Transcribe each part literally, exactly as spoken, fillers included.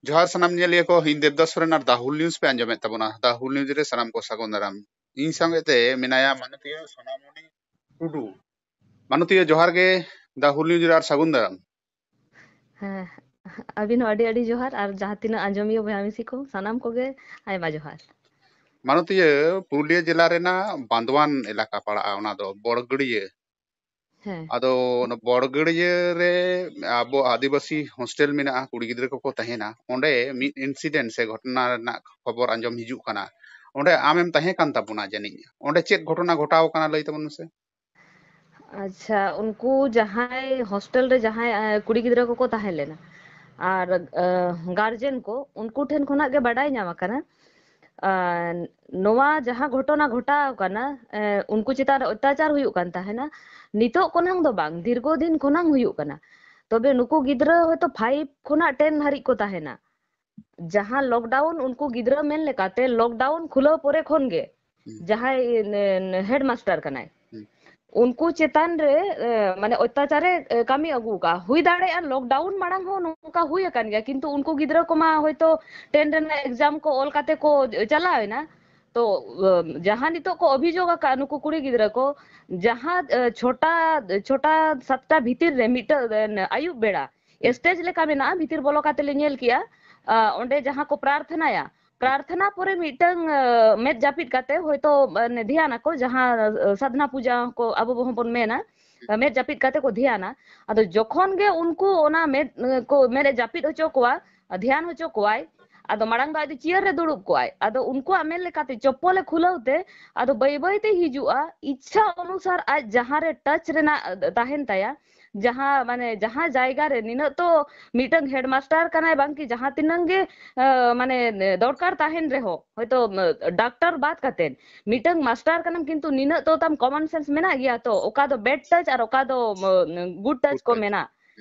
ᱡᱚᱦᱟᱨ ᱥᱟᱱᱟᱢ ᱧᱮᱞᱤᱭᱟᱹ ᱠᱚ, ᱤᱧ ᱫᱮᱵᱫᱟᱥ ᱥᱚᱨᱮᱱ ᱟᱨ ᱫᱟ ᱦᱩᱞ ᱱᱤᱭᱩᱡᱽ ᱯᱮ ᱟᱸᱡᱚᱢᱮᱫ ᱛᱟᱵᱚᱱᱟ᱾ ᱫᱟ ᱦᱩᱞ ᱱᱤᱭᱩᱡᱽ ᱨᱮ ᱥᱟᱱᱟᱢ ᱠᱚ ᱥᱟᱹᱜᱩᱱ ᱫᱟᱨᱟᱢ᱾ ᱤᱧ ᱥᱟᱶᱛᱮ ᱢᱮᱱᱟᱭᱟ ᱢᱟᱱᱚᱛᱤᱭᱟᱹ ᱥᱳᱱᱟᱢᱚᱱᱤ ᱴᱩᱰᱩ᱾ ᱢᱟᱱᱚᱛᱤᱭᱟᱹ, ᱡᱚᱦᱟᱨ ᱜᱮ ᱫᱟ ᱦᱩᱞ ᱱᱤᱭᱩᱡᱽ ᱨᱮ ᱟᱨ ᱥᱟᱹᱜᱩᱱ ᱫᱟᱨᱟᱢ᱾ ᱦᱮᱸ, ᱟᱹᱵᱤᱱ ᱦᱚᱸ ᱟᱹᱰᱤ ᱟᱹᱰᱤ ᱡᱚᱦᱟᱨ, ᱟᱨ ᱡᱟᱦᱟᱸ ᱛᱤᱱᱟᱹᱜ ᱟᱸᱡᱚᱢᱤᱭᱟᱹ ᱵᱚᱭᱦᱟ ᱢᱤᱥᱤ ᱠᱚ ᱥᱟᱱᱟᱢ ᱠᱚᱜᱮ ᱟᱭᱢᱟ ᱡᱚᱦᱟᱨ᱾ ᱢᱟᱱᱚᱛᱤᱭᱟᱹ, ᱯᱩᱨᱩᱞᱤᱭᱟᱹ ᱡᱮᱞᱟ ᱨᱮᱱᱟᱜ ᱵᱟᱸᱫᱣᱟᱱ ᱮᱞᱟᱠᱟ ᱯᱟᱲᱟᱜᱼᱟ, ᱚᱱᱟ ᱫᱚ ᱵᱚᱲᱜᱟᱹᱲᱤᱭᱟᱹ᱾ ᱦᱮᱸ᱾ ᱟᱫᱚ ᱚᱱᱟ ᱵᱚᱲᱜᱟᱹᱲᱤᱭᱟᱹ ᱨᱮ ᱟᱵᱚ ᱟᱹᱫᱤᱵᱟᱹᱥᱤ ᱦᱳᱥᱴᱮᱞ ᱢᱮᱱᱟᱜᱼᱟ, ᱠᱩᱲᱤ ᱜᱤᱫᱽᱨᱟᱹ ᱠᱚᱠᱚ ᱛᱟᱦᱮᱱᱟ᱾ ᱚᱸᱰᱮ ᱢᱤᱫ ᱤᱱᱥᱤᱰᱮᱱᱴ ᱥᱮ ᱜᱷᱚᱴᱚᱱᱟ ᱨᱮᱱᱟᱜ ᱠᱷᱚᱵᱚᱨ ᱟᱸᱡᱚᱢ ᱦᱤᱡᱩᱜ ᱠᱟᱱᱟ᱾ ᱚᱸᱰᱮ ᱟᱢᱮᱢ ᱛᱟᱦᱮᱸ ᱠᱟᱱ ᱛᱟᱵᱚᱱᱟ ᱡᱟᱹᱱᱤᱡ᱾ ᱚᱸᱰᱮ ᱪᱮᱫ ᱜᱷᱚᱴᱚᱱᱟ ᱜᱷᱚᱴᱟᱣ ᱠᱟᱱᱟ, ᱞᱟᱹᱭ ᱛᱟᱵᱚᱱ ᱢᱮᱥᱮ᱾ ᱟᱪᱪᱷᱟ, ᱩᱱᱠᱩ ᱡᱟᱦᱟᱸᱭ ᱦᱳᱥᱴᱮᱞ ᱨᱮ ᱡᱟᱦᱟᱸᱭ, ᱮ, ᱠᱩᱲᱤ ᱜᱤᱫᱽᱨᱟᱹ ᱠᱚᱠᱚ ᱛᱟᱦᱮᱸ ᱞᱮᱱᱟ, ᱟᱨ, ᱮ, ᱜᱟᱨᱡᱮᱱ ᱠᱚ, ᱩᱱᱠᱩ ᱴᱷᱮᱱ ᱠᱷᱚᱱᱟᱜ ᱜᱮ ᱵᱟᱰᱟᱭ ᱧᱟᱢ ᱟᱠᱟᱱᱟ, ᱟᱨ ᱱᱚᱣᱟ ᱡᱟᱦᱟᱸ ᱜᱷᱚᱴᱚᱱᱟ ᱜᱷᱚᱴᱟᱣ ᱠᱟᱱᱟ, ᱮ, ᱩᱱᱠᱩ ᱪᱮᱛᱟᱱ ᱨᱮ ᱚᱛᱛᱟᱪᱟᱨ ᱦᱩᱭᱩᱜ ᱠᱟᱱ ᱛᱟᱦᱮᱱᱟ, ᱱᱤᱛᱚᱜ ᱠᱷᱚᱱᱟᱝ ᱫᱚ ᱵᱟᱝ, ᱫᱤᱨᱜᱷᱚ ᱫᱤᱱ ᱠᱷᱚᱱᱟᱝ ᱦᱩᱭᱩᱜ ᱠᱟᱱᱟ᱾ ᱛᱚᱵᱮ ᱱᱩᱠᱩ ᱜᱤᱫᱽᱨᱟᱹ ᱦᱚᱭᱛᱳ ᱯᱷᱟᱭᱤᱵᱷ ᱠᱷᱚᱱᱟᱜ ᱴᱮᱱ ᱦᱟᱹᱨᱤᱡ ᱠᱚ ᱛᱟᱦᱮᱱᱟ᱾ ᱡᱟᱦᱟᱸ ᱞᱚᱠᱰᱟᱣᱩᱱ, ᱩᱱᱠᱩ ᱜᱤᱫᱽᱨᱟᱹ ᱢᱮᱱ ᱞᱮᱠᱟᱛᱮ ᱞᱚᱠᱰᱟᱣᱩᱱ ᱠᱷᱩᱞᱟᱹᱣ ᱯᱚᱨᱮ ᱠᱷᱚᱱ ᱜᱮ ᱦᱩᱸ᱾ ᱡᱟᱦᱟᱸᱭ ᱱᱮ-, ᱱᱮ-, ᱦᱮᱰᱢᱟᱥᱴᱟᱨ ᱠᱟᱱᱟᱭ, ᱦᱩᱸ᱾ ᱩᱱᱠᱩ ᱪᱮᱛᱟᱱ ᱨᱮ, ᱮ, ᱢᱟᱱᱮ ᱚᱛᱛᱟᱪᱟᱨᱮ, ᱮ, ᱠᱟᱹᱢᱤ ᱟᱹᱜᱩ ᱟᱠᱟᱫᱼᱟ᱾ ᱦᱩᱭ ᱫᱟᱲᱮᱭᱟᱜᱼᱟ ᱞᱚᱠᱰᱟᱣᱩᱱ ᱢᱟᱲᱟᱝ ᱦᱚᱸ ᱱᱚᱝᱠᱟ ᱦᱩᱭ ᱟᱠᱟᱱ ᱜᱮᱭᱟ, ᱠᱤᱱᱛᱩ ᱩᱱᱠᱩ ᱜᱤᱫᱽᱨᱟᱹ ᱠᱚᱢᱟ ᱦᱚᱭᱛᱳ ᱴᱮᱱ ᱨᱮᱱᱟᱜ ᱮᱠᱡᱟᱢ ᱠᱚ ᱚᱞ ᱠᱟᱛᱮ ᱠᱚ ᱪᱟᱞᱟᱣ ᱮᱱᱟ᱾ ᱛᱚ, ᱮ, ᱡᱟᱦᱟᱸ ᱱᱤᱛᱚᱜ ᱠᱚ ᱚᱵᱷᱤᱡᱳᱜᱽ ᱟᱠᱟᱫᱼᱟ ᱱᱩᱠᱩ ᱠᱩᱲᱤ ᱜᱤᱫᱽᱨᱟᱹ ᱠᱚ, ᱡᱟᱦᱟᱸ, ᱮ, ᱪᱷᱚᱴᱟ, ᱪᱷᱚᱴᱟ ᱥᱟᱛᱴᱟ ᱵᱷᱤᱛᱤᱨ ᱨᱮ ᱢᱤᱫᱴᱟᱝ, ᱮ, ᱟᱹᱭᱩᱵ ᱵᱮᱲᱟ ᱦᱩᱸ᱾ ᱥᱴᱮᱡᱽ ᱞᱮᱠᱟ ᱢᱮᱱᱟᱜᱼᱟ, ᱵᱷᱤᱛᱤᱨ ᱵᱚᱞᱚ ᱠᱟᱛᱮ ᱞᱮ ᱧᱮᱞ ᱠᱮᱜᱼᱟ, ᱟ, ᱚᱸᱰᱮ ᱡᱟᱦᱟᱸ ᱠᱚ ᱯᱨᱟᱨᱛᱷᱱᱟᱭᱟ, ᱯᱨᱟᱨᱛᱷᱱᱟ ᱯᱚᱨᱮ ᱢᱤᱫᱴᱟᱝ, ᱟ, ᱢᱮᱫ ᱡᱟᱹᱯᱤᱫ ᱠᱟᱛᱮ ᱦᱚᱭᱛᱳ, ᱢᱟᱱᱮ, ᱫᱷᱮᱭᱟᱱ ᱟᱠᱚ, ᱡᱟᱦᱟᱸ, ᱟ, ᱥᱟᱫᱷᱱᱟ ᱯᱩᱡᱟ ᱠᱚ ᱟᱵᱚ ᱦᱚᱸᱵᱚᱱ ᱢᱮᱱᱟ, ᱟ, ᱢᱮᱫ ᱡᱟᱹᱯᱤᱫ ᱠᱟᱛᱮ ᱠᱚ ᱫᱷᱮᱭᱟᱱᱟ᱾ ᱟᱫᱚ ᱡᱚᱠᱷᱚᱱ ᱜᱮ ᱩᱱᱠᱩ ᱚᱱᱟ ᱢᱮᱫ, ᱟ, ᱠᱚ, ᱢᱮᱫ ᱮ ᱡᱟᱹᱯᱤᱫ ᱦᱚᱪᱚ ᱠᱚᱣᱟ, ᱟ, ᱫᱷᱮᱭᱟᱱ ᱦᱚᱪᱚ ᱠᱚᱣᱟᱭ, ᱟᱫᱚ ᱢᱟᱲᱟᱝ ᱫᱚ ᱟᱡ ᱫᱚ ᱪᱤᱭᱟᱨ ᱨᱮ ᱫᱩᱲᱩᱵ ᱠᱚᱜᱼᱟᱭ᱾ ᱟᱫᱚ ᱩᱱᱠᱩᱣᱟᱜ ᱢᱮᱱ ᱞᱮᱠᱟᱛᱮ ᱪᱚᱯᱯᱚᱞᱮ ᱠᱷᱩᱞᱟᱹᱣ ᱛᱮ, ᱟᱫᱚ ᱵᱟᱹᱭ ᱵᱟᱹᱭ ᱛᱮ ᱦᱤᱡᱩᱜᱼᱟ, ᱤᱪᱪᱷᱟ ᱚᱱᱩᱥᱟᱨ ᱟᱡ ᱡᱟᱦᱟᱸ ᱨᱮ ᱴᱟᱪ ᱨᱮᱱᱟᱜ, ᱟ, ᱛᱟᱦᱮᱱ ᱛᱟᱭᱟ, ᱡᱟᱦᱟᱸ, ᱢᱟᱱᱮ, ᱡᱟᱦᱟᱸ ᱡᱟᱭᱜᱟ ᱨᱮ ᱱᱤᱱᱟᱹᱜ ᱛᱚ ᱢᱤᱫᱴᱟᱝ ᱦᱮᱰᱢᱟᱥᱴᱟᱨ ᱠᱟᱱᱟᱭ, ᱵᱟᱝ ᱠᱤ ᱡᱟᱦᱟᱸ ᱛᱤᱱᱟᱹᱝ ᱜᱮ, ᱟ, ᱢᱟᱱᱮ, ᱫᱚᱨᱠᱟᱨ ᱛᱟᱦᱮᱱ ᱨᱮᱦᱚᱸ, ᱦᱚᱭᱛᱳ, ᱟ, ᱰᱟᱠᱛᱟᱨ ᱵᱟᱫ ᱠᱟᱛᱮ ᱢᱤᱫᱴᱟᱝ ᱢᱟᱥᱴᱟᱨ ᱠᱟᱱᱟᱢ, ᱠᱤᱱᱛᱩ ᱱᱤᱱᱟᱹᱜ ᱛᱚ ᱛᱟᱢ ᱠᱚᱢᱚᱱ ᱥᱮᱱᱥ ᱢᱮᱱᱟᱜ ᱜᱮᱭᱟ ᱛᱚ, ᱚᱠᱟ ᱫᱚ ᱵᱮᱰ ᱴᱟᱪ ᱟᱨ ᱚᱠᱟ ᱫᱚ, ᱟ, ᱜᱩᱰ ᱴᱟᱪ ᱠᱚ ᱢᱮᱱᱟᱜ᱾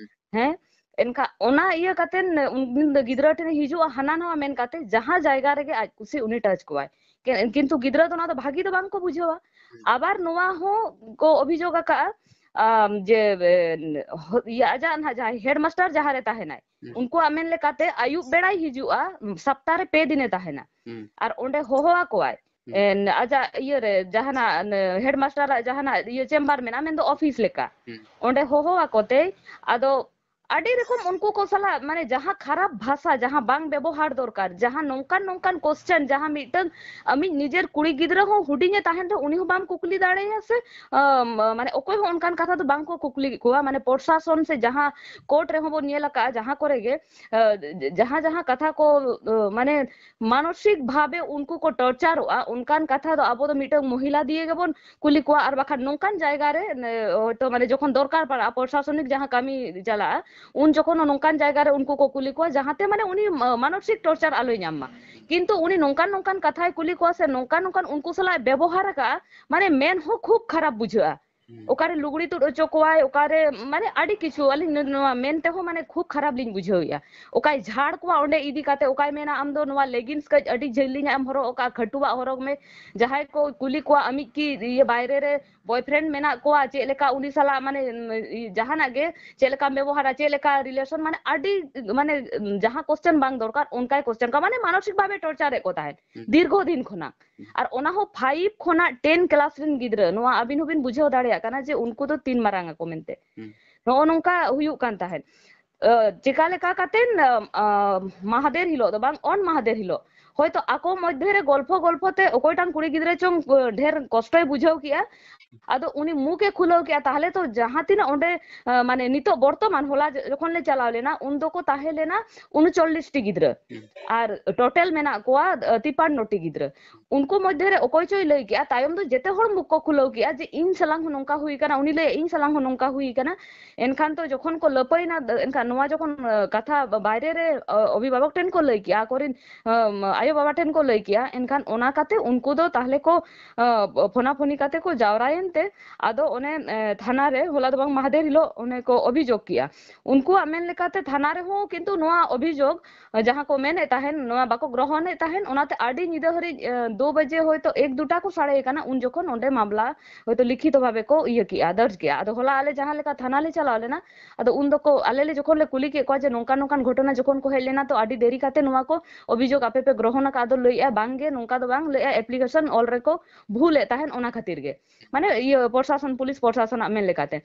ᱦᱮᱸ, ᱮᱱᱠᱷᱟᱱ ᱚᱱᱟ ᱤᱭᱟᱹ ᱠᱟᱛᱮ ᱩᱱᱤ ᱫᱚ ᱜᱤᱫᱽᱨᱟᱹ ᱴᱷᱮᱱᱮ ᱦᱤᱡᱩᱜᱼᱟ, ᱦᱟᱱᱟ ᱱᱟᱣᱟ ᱢᱮᱱ ᱠᱟᱛᱮ ᱡᱟᱦᱟᱸ ᱡᱟᱭᱜᱟ ᱨᱮᱜᱮ ᱟᱡ ᱠᱩᱥᱤ ᱩᱱᱤ ᱴᱟᱪ ᱠᱚᱣᱟᱭ᱾ ᱠᱤ-, ᱠᱤᱱᱛᱩ ᱜᱤᱫᱽᱨᱟᱹ ᱫᱚ ᱚᱱᱟ ᱫᱚ ᱵᱷᱟᱹᱜᱤ ᱫᱚ ᱵᱟᱝ ᱠᱚ ᱵᱩᱡᱷᱟᱹᱣᱟ᱾ ᱦᱩᱸ᱾ ᱟᱵᱟᱨ ᱱᱚᱣᱟ ᱦᱚᱸ ᱠᱚ ᱚᱵᱷᱤᱡᱳᱜᱽ ᱟᱠᱟᱫᱼᱟ, ᱟᱢ, ᱡᱮ, ᱮ, ᱦᱚ-, ᱤᱭᱟᱹ, ᱟᱡᱟᱜ ᱱᱟᱦᱟᱜ ᱡᱟᱦᱟᱸᱭ headmaster ᱡᱟᱦᱟᱸ ᱨᱮ ᱛᱟᱦᱮᱱᱟᱭ, ᱦᱩᱸ᱾ ᱩᱱᱠᱩᱣᱟᱜ ᱢᱮᱱ ᱞᱮᱠᱟᱛᱮ ᱟᱹᱭᱩᱵ ᱵᱮᱲᱟᱭ ᱦᱤᱡᱩᱜᱼᱟ, ᱥᱟᱯᱛᱟ ᱨᱮ ᱯᱮ ᱫᱤᱱᱮ ᱛᱟᱦᱮᱱᱟ᱾ ᱦᱩᱸ᱾ ᱟᱨ ᱚᱸᱰᱮ ᱦᱚᱦᱚ ᱟᱠᱚᱣᱟᱭ᱾ ᱦᱩᱸ᱾ ᱮᱱ, ᱟᱡᱟᱜ ᱤᱭᱟᱹ ᱨᱮ ᱡᱟᱦᱟᱱᱟᱜ, ᱮᱱ, headmaster ᱟᱜ ᱡᱟᱦᱟᱱᱟᱜ ᱤᱭᱟᱹ chamber ᱢᱮᱱᱟᱜᱼᱟ, ᱢᱮᱱᱫᱚ office ᱞᱮᱠᱟ᱾ ᱦᱩᱸ᱾ ᱚᱸᱰᱮ ᱦᱚᱦᱚ ᱟᱠᱚ ᱛᱮ, ᱟᱫᱚ ᱟᱹᱰᱤ ᱨᱚᱠᱚᱢ ᱩᱱᱠᱩ ᱠᱚ ᱥᱟᱞᱟᱜ, ᱢᱟᱱᱮ, ᱡᱟᱦᱟᱸ ᱠᱷᱟᱨᱟᱯ ᱵᱷᱟᱥᱟ, ᱡᱟᱦᱟᱸ ᱵᱟᱝ ᱵᱮᱵᱚᱦᱟᱨ ᱫᱚᱨᱠᱟᱨ, ᱡᱟᱦᱟᱸ ᱱᱚᱝᱠᱟᱱ ᱱᱚᱝᱠᱟᱱ question, ᱡᱟᱦᱟᱸ ᱢᱤᱫᱴᱟᱝ ᱟᱢᱤᱡ ᱱᱤᱡᱮᱨ ᱠᱩᱲᱤ ᱜᱤᱫᱽᱨᱟᱹ ᱦᱚᱸ ᱦᱩᱰᱤᱧᱮ ᱛᱟᱦᱮᱱ ᱨᱮᱦᱚᱸ ᱩᱱᱤ ᱦᱚᱸ ᱵᱟᱢ ᱠᱩᱠᱞᱤ ᱫᱟᱲᱮᱭᱟᱭᱟ ᱥᱮ, ᱟᱢ, ᱢᱟᱱᱮ, ᱚᱠᱚᱭ ᱦᱚᱸ ᱚᱱᱠᱟᱱ ᱠᱟᱛᱷᱟ ᱫᱚ ᱵᱟᱝ ᱠᱚ ᱠᱩᱠᱞᱤ ᱠᱚᱣᱟ᱾ ᱢᱟᱱᱮ, ᱯᱨᱚᱥᱟᱥᱚᱱ ᱥᱮ ᱡᱟᱦᱟᱸ court ᱨᱮᱦᱚᱸ ᱵᱚᱱ ᱧᱮᱞ ᱟᱠᱟᱫᱼᱟ, ᱡᱟᱦᱟᱸ ᱠᱚᱨᱮ ᱜᱮ, ᱟ, ᱡᱟᱦᱟᱸ ᱡᱟᱦᱟᱸ ᱠᱟᱛᱷᱟ ᱠᱚ, ᱟ, ᱢᱟᱱᱮ, ᱢᱟᱱᱚᱥᱤᱠ ᱵᱷᱟᱵᱮ ᱩᱱᱠᱩ ᱠᱚ tortureᱚᱜᱼᱟ, ᱚᱱᱠᱟᱱ ᱠᱟᱛᱷᱟ ᱫᱚ ᱟᱵᱚ ᱫᱚ ᱢᱤᱫᱴᱟᱝ ᱢᱚᱦᱤᱞᱟ ᱫᱤᱭᱮ ᱜᱮᱵᱚᱱ ᱠᱩᱞᱤ ᱠᱚᱣᱟ᱾ ᱟᱨ ᱵᱟᱠᱷᱟᱱ ᱱᱚᱝᱠᱟᱱ ᱡᱟᱭᱜᱟ ᱨᱮ, ᱱᱮ, ᱦᱚᱭᱛᱳ, ᱢᱟᱱᱮ, ᱡᱚᱠᱷᱚᱱ ᱫᱚᱨᱠᱟᱨ ᱯᱟᱲᱟᱜᱼᱟ, ᱯᱨᱚᱥᱟᱥᱚᱱᱤᱠ ᱡᱟᱦᱟᱸ ᱠᱟᱹᱢᱤ ᱪᱟᱞᱟᱜᱼᱟ, ᱩᱱ ᱡᱚᱠᱷᱚᱱ ᱦᱚᱸ ᱱᱚᱝᱠᱟᱱ ᱡᱟᱭᱜᱟ ᱨᱮ ᱩᱱᱠᱩ ᱠᱚ ᱠᱩᱞᱤ ᱠᱚᱣᱟ, ᱡᱟᱦᱟᱸᱛᱮ, ᱢᱟᱱᱮ, ᱩᱱᱤ ᱢᱟ-, ᱢᱟᱱᱚᱥᱤᱠ torture ᱟᱞᱚᱭ ᱧᱟᱢ ᱢᱟ᱾ ᱠᱤᱱᱛᱩ ᱩᱱᱤ ᱱᱚᱝᱠᱟᱱ ᱱᱚᱝᱠᱟᱱ ᱠᱟᱛᱷᱟᱭ ᱠᱩᱞᱤ ᱠᱚᱣᱟ ᱥᱮ ᱱᱚᱝᱠᱟᱱ ᱱᱚᱝᱠᱟᱱ ᱩᱱᱠᱩ ᱥᱟᱞᱟᱜ ᱮ ᱵᱮᱵᱚᱦᱟᱨ ᱟᱠᱟᱜᱼᱟ, ᱢᱟᱱᱮ, ᱢᱮᱱ ᱦᱚᱸ ᱠᱷᱩᱵ ᱠᱷᱟᱨᱟᱯ ᱵᱩᱡᱷᱟᱹᱜᱼᱟ᱾ ᱦᱩᱸ᱾ ᱚᱠᱟᱨᱮ ᱞᱩᱜᱽᱲᱤ ᱛᱩᱫ ᱦᱚᱪᱚ ᱠᱚᱣᱟᱭ, ᱚᱠᱟᱨᱮ, ᱢᱟᱱᱮ, ᱟᱹᱰᱤ ᱠᱤᱪᱷᱩ ᱟᱹᱞᱤᱧ ᱱᱚᱣᱟ ᱢᱮᱱ ᱛᱮᱦᱚᱸ, ᱢᱟᱱᱮ, ᱠᱷᱩᱵ ᱠᱷᱟᱨᱟᱯ ᱞᱤᱧ ᱵᱩᱡᱷᱟᱹᱣᱮᱫᱼᱟ᱾ ᱚᱠᱟᱭ ᱡᱷᱟᱲ ᱠᱚᱣᱟ ᱚᱸᱰᱮ ᱤᱫᱤ ᱠᱟᱛᱮ, ᱚᱠᱟᱭ ᱢᱮᱱᱟ, "ᱟᱢ ᱫᱚ ᱱᱚᱣᱟ leggings ᱠᱟᱹᱡ ᱟᱹᱰᱤ ᱡᱷᱟᱹᱞᱤᱧᱟᱜ ᱮᱢ ᱦᱚᱨᱚᱜ ᱟᱠᱟᱫᱼᱟ, ᱠᱷᱟᱹᱴᱩᱣᱟᱜ ᱦᱚᱨᱚᱜᱽ ᱢᱮ᱾" ᱡᱟᱦᱟᱸᱭ ᱠᱚ ᱠᱩᱞᱤ ᱠᱚᱣᱟ, "ᱟᱢᱤᱡ ᱠᱤ ᱤᱭᱟᱹ ᱵᱟᱭᱨᱮ ᱨᱮ boyfriend ᱢᱮᱱᱟᱜ ᱠᱚᱣᱟ, ᱪᱮᱫ ᱞᱮᱠᱟ ᱩᱱᱤ ᱥᱟᱞᱟᱜ, ᱢᱟᱱᱮ, ᱩᱢ, ᱡᱟᱦᱟᱱᱟᱜ ᱜᱮ, ᱪᱮᱫ ᱞᱮᱠᱟᱢ ᱵᱮᱵᱚᱦᱟᱨᱟ, ᱪᱮᱫ ᱞᱮᱠᱟ relation?" ᱢᱟᱱᱮ, ᱟᱹᱰᱤ, ᱢᱟᱱᱮ, ᱡᱟᱦᱟᱸ question ᱵᱟᱝ ᱫᱚᱨᱠᱟᱨ, ᱚᱱᱠᱟᱭ question ᱠᱚᱣᱟ, ᱢᱟᱱᱮ, ᱢᱟᱱᱚᱥᱤᱠ ᱵᱷᱟᱵᱮ torture ᱮᱫ ᱠᱚ ᱛᱟᱦᱮᱸᱫ᱾ ᱦᱩᱸ᱾ ᱫᱤᱨᱜᱷᱚ ᱫᱤᱱ ᱠᱷᱚᱱᱟᱜ᱾ ᱦᱩᱸ᱾ ᱟᱨ ᱚᱱᱟ ᱦᱚᱸ five ᱠᱷᱚᱱᱟᱜ ten class ᱨᱮᱱ ᱜᱤᱫᱽᱨᱟᱹ, ᱱᱚᱣᱟ ᱟᱹᱵᱤᱱ ᱦᱚᱸᱵᱤᱱ ᱵᱩᱡᱷᱟᱹᱣ ᱫᱟᱲᱮᱭᱟᱜ ᱠᱟᱱᱟ ᱡᱮ ᱩᱱᱠᱩ ᱫᱚ ᱛᱤᱱ ᱢᱟᱨᱟᱝ ᱟᱠᱚ ᱢᱮᱱᱛᱮ᱾ ᱦᱩᱸ᱾ ᱱᱚᱜᱼᱚ ᱱᱚᱝᱠᱟ ᱦᱩᱭᱩᱜ ᱠᱟᱱ ᱛᱟᱦᱮᱸᱫ᱾ ᱟᱹ, ᱪᱮᱠᱟ ᱞᱮᱠᱟ ᱠᱟᱛᱮᱱ, ᱟᱹ, ᱟᱹ, ᱢᱟᱦᱟᱫᱮᱨ ᱦᱤᱞᱳᱜ ᱫᱚ ᱵᱟᱝ, ᱚᱱ ᱢᱟᱦᱟᱫᱮᱨ ᱦᱤᱞᱳᱜ ᱦᱚᱭᱛᱳ ᱟᱠᱚ ᱢᱚᱫᱽᱫᱷᱮ ᱨᱮ ᱜᱚᱞᱯᱷᱚ ᱜᱚᱞᱯᱷᱚ ᱛᱮ ᱚᱠᱚᱭᱴᱟᱝ ᱠᱩᱲᱤ ᱜᱤᱫᱽᱨᱟᱹ ᱪᱚᱝ, ᱟᱹ, ᱰᱷᱮᱨ ᱠᱚᱥᱴᱚᱭ ᱵᱩᱡᱷᱟᱹᱣ ᱠᱮᱜᱼᱟ, ᱟᱫᱚ ᱩᱱᱤ ᱢᱩᱠᱮ ᱠᱷᱩᱞᱟᱹᱣ ᱠᱮᱜᱼᱟ᱾ ᱛᱟᱦᱞᱮ ᱛᱚ ᱡᱟᱦᱟᱸ ᱛᱤᱱᱟᱹᱜ ᱚᱸᱰᱮ, ᱟᱹ, ᱢᱟᱱᱮ, ᱱᱤᱛᱚᱜ ᱵᱚᱨᱛᱚᱢᱟᱱ, ᱦᱚᱞᱟ ᱡᱚ-, ᱡᱚᱠᱷᱚᱱ ᱞᱮ ᱪᱟᱞᱟᱣ ᱞᱮᱱᱟ, ᱩᱱ ᱫᱚᱠᱚ ᱛᱟᱦᱮᱸ ᱞᱮᱱᱟ ᱩᱱᱩᱪᱚᱞᱞᱤᱥ ᱴᱤ ᱜᱤᱫᱽᱨᱟᱹ᱾ ᱦᱩᱸ᱾ ᱟᱨ total ᱢᱮᱱᱟᱜ ᱠᱚᱣᱟ, ᱟᱹ, ᱛᱤᱯᱟᱱᱱᱚ ᱴᱤ ᱜᱤᱫᱽᱨᱟᱹ᱾ ᱩᱱᱠᱩ ᱢᱚᱫᱽᱫᱷᱮ ᱨᱮ ᱚᱠᱚᱭ ᱪᱚᱭ ᱞᱟᱹᱭ ᱠᱮᱜᱼᱟ, ᱛᱟᱭᱚᱢ ᱫᱚ ᱡᱮᱛᱮ ᱦᱚᱲ ᱢᱩᱠ ᱠᱚ ᱠᱷᱩᱞᱟᱹᱣ ᱠᱮᱜᱼᱟ ᱡᱮ, "ᱤᱧ ᱥᱟᱞᱟᱝ ᱦᱚᱸ ᱱᱚᱝᱠᱟ ᱦᱩᱭ ᱠᱟᱱᱟ", ᱩᱱᱤ ᱞᱟᱹᱭᱟ, "ᱤᱧ ᱥᱟᱞᱟᱝ ᱦᱚᱸ ᱱᱚᱝᱠᱟ ᱦᱩᱭ ᱠᱟᱱᱟ᱾" ᱮᱱᱠᱷᱟᱱ ᱛᱚ ᱡᱚᱠᱷᱚᱱ ᱠᱚ ᱞᱟᱹᱯᱟᱹᱭᱱᱟ, ᱮᱱᱠᱷᱟᱱ ᱱᱚᱣᱟ ᱡᱚᱠᱷᱚᱱ, ᱟᱹ, ᱠᱟᱛᱷᱟ ᱵᱟᱭᱨᱮ ᱨᱮ, ᱟᱹ, ᱚᱵᱷᱤᱵᱷᱟᱵᱚᱠ ᱴᱷᱮᱱ ᱠᱚ ᱞᱟᱹᱭ ᱠᱮᱜᱼᱟ, ᱟᱠᱚᱨᱮᱱ, ᱟᱹᱢ, ᱟᱭᱳ ᱵᱟᱵᱟ ᱴᱷᱮᱱ ᱠᱚ ᱞᱟᱹᱭ ᱠᱮᱜᱼᱟ, ᱮᱱᱠᱷᱟᱱ ᱚᱱᱟ ᱠᱟᱛᱮ ᱩᱱᱠᱩ ᱫᱚ ᱛᱟᱦᱞᱮ ᱠᱚ, ᱟᱹ, ᱯᱷᱳᱱᱟ ᱯᱷᱳᱱᱤ ᱠᱟᱛᱮ ᱠᱚ ᱡᱟᱣᱨᱟᱭᱮᱱ ᱛᱮ, ᱟᱫᱚ ᱚᱱᱮ, ᱮ, ᱛᱷᱟᱱᱟ ᱨᱮ ᱦᱚᱞᱟ ᱫᱚ ᱵᱟᱝ ᱢᱟᱦᱫᱮᱨ ᱦᱤᱞᱳᱜ ᱚᱱᱮ ᱠᱚ ᱚᱵᱷᱤᱡᱳᱜᱽ ᱠᱮᱜᱼᱟ᱾ ᱩᱱᱠᱩᱣᱟᱜ ᱢᱮᱱ ᱞᱮᱠᱟᱛᱮ ᱛᱷᱟᱱᱟ ᱨᱮᱦᱚᱸ ᱠᱤᱱᱛᱩ ᱱᱚᱣᱟ ᱚᱵᱷᱤᱡᱳᱜᱽ, ᱟᱹ, ᱡᱟᱦᱟᱸ ᱠᱚ ᱢᱮᱱᱮᱫ ᱛᱟᱦᱮᱱ, ᱱᱚᱣᱟ ᱵᱟᱠᱚ ᱜᱨᱚᱦᱚᱱᱮᱫ ᱛᱟᱦᱮᱱ, ᱚᱱᱟᱛᱮ ᱟᱹᱰᱤ ᱧᱤᱫᱟᱹ ᱦᱟᱹᱨᱤᱡ, ᱟᱹ, ᱫᱩ ᱵᱟᱡᱮ ᱦᱚᱭᱛᱳ ᱮᱠ ᱫᱩᱴᱟ ᱠᱚ ᱥᱟᱲᱮ ᱠᱟᱱᱟ, ᱩᱱ ᱡᱚᱠᱷᱚᱱ ᱚᱸᱰᱮ ᱢᱟᱢᱞᱟ ᱦᱚᱭᱛᱳ ᱞᱤᱠᱷᱤᱛᱚ ᱵᱷᱟᱵᱮ ᱠᱚ ᱤᱭᱟᱹ ᱠᱮᱜᱼᱟ, ᱫᱚᱨᱡᱽ ᱠᱮᱜᱼᱟ᱾ ᱟᱫᱚ ᱦᱚᱞᱟ ᱟᱞᱮ ᱡᱟᱦᱟᱸ ᱞᱮᱠᱟ ᱛᱷᱟᱱᱟ ᱞᱮ ᱪᱟᱞᱟᱣ ᱞᱮᱱᱟ, ᱟᱫᱚ ᱩᱱ ᱫᱚᱠᱚ, ᱟᱞᱮ ᱞᱮ ᱡᱚᱠᱷᱚᱱ ᱞᱮ ᱠᱩᱞᱤ ᱠᱮᱫ ᱠᱚᱣᱟ ᱡᱮ ᱱᱚᱝᱠᱟ ᱱᱚᱝᱠᱟᱱ ᱜᱷᱚᱴᱚᱱᱟ ᱡᱚᱠᱷᱚᱱ ᱠᱚ ᱦᱮᱡ ᱞᱮᱱᱟ, ᱛᱚ ᱟᱹᱰᱤ ᱫᱮᱨᱤ ᱠᱟᱛᱮ ᱱᱚᱣᱟ ᱠᱚ ᱚᱵᱷᱤᱡᱳᱜᱽ ᱟᱯᱮ ᱯᱮ ᱜᱨᱚᱦᱚᱱ ᱟᱠᱟᱫ? ᱟᱫᱚ ᱞᱟᱹᱭᱮᱜᱼᱟ, ᱵᱟᱝ ᱜᱮ, ᱱᱚᱝᱠᱟ ᱫᱚ ᱵᱟᱝ, ᱞᱟᱹᱭᱮᱜᱼᱟ application ᱚᱞ ᱨᱮᱠᱚ ᱵᱷᱩᱞᱮᱫ ᱛᱟᱦᱮᱸᱫ, ᱚᱱᱟ ᱠᱷᱟᱹᱛᱤᱨ ᱜᱮ, ᱢᱟᱱᱮ ᱤᱭᱟᱹ ᱯᱨᱚᱥᱟᱥᱚᱱ, ᱯᱩᱞᱤᱥ ᱯᱨᱚᱥᱟᱥᱚᱱᱟᱜ ᱢᱮᱱ ᱞᱮᱠᱟᱛᱮ᱾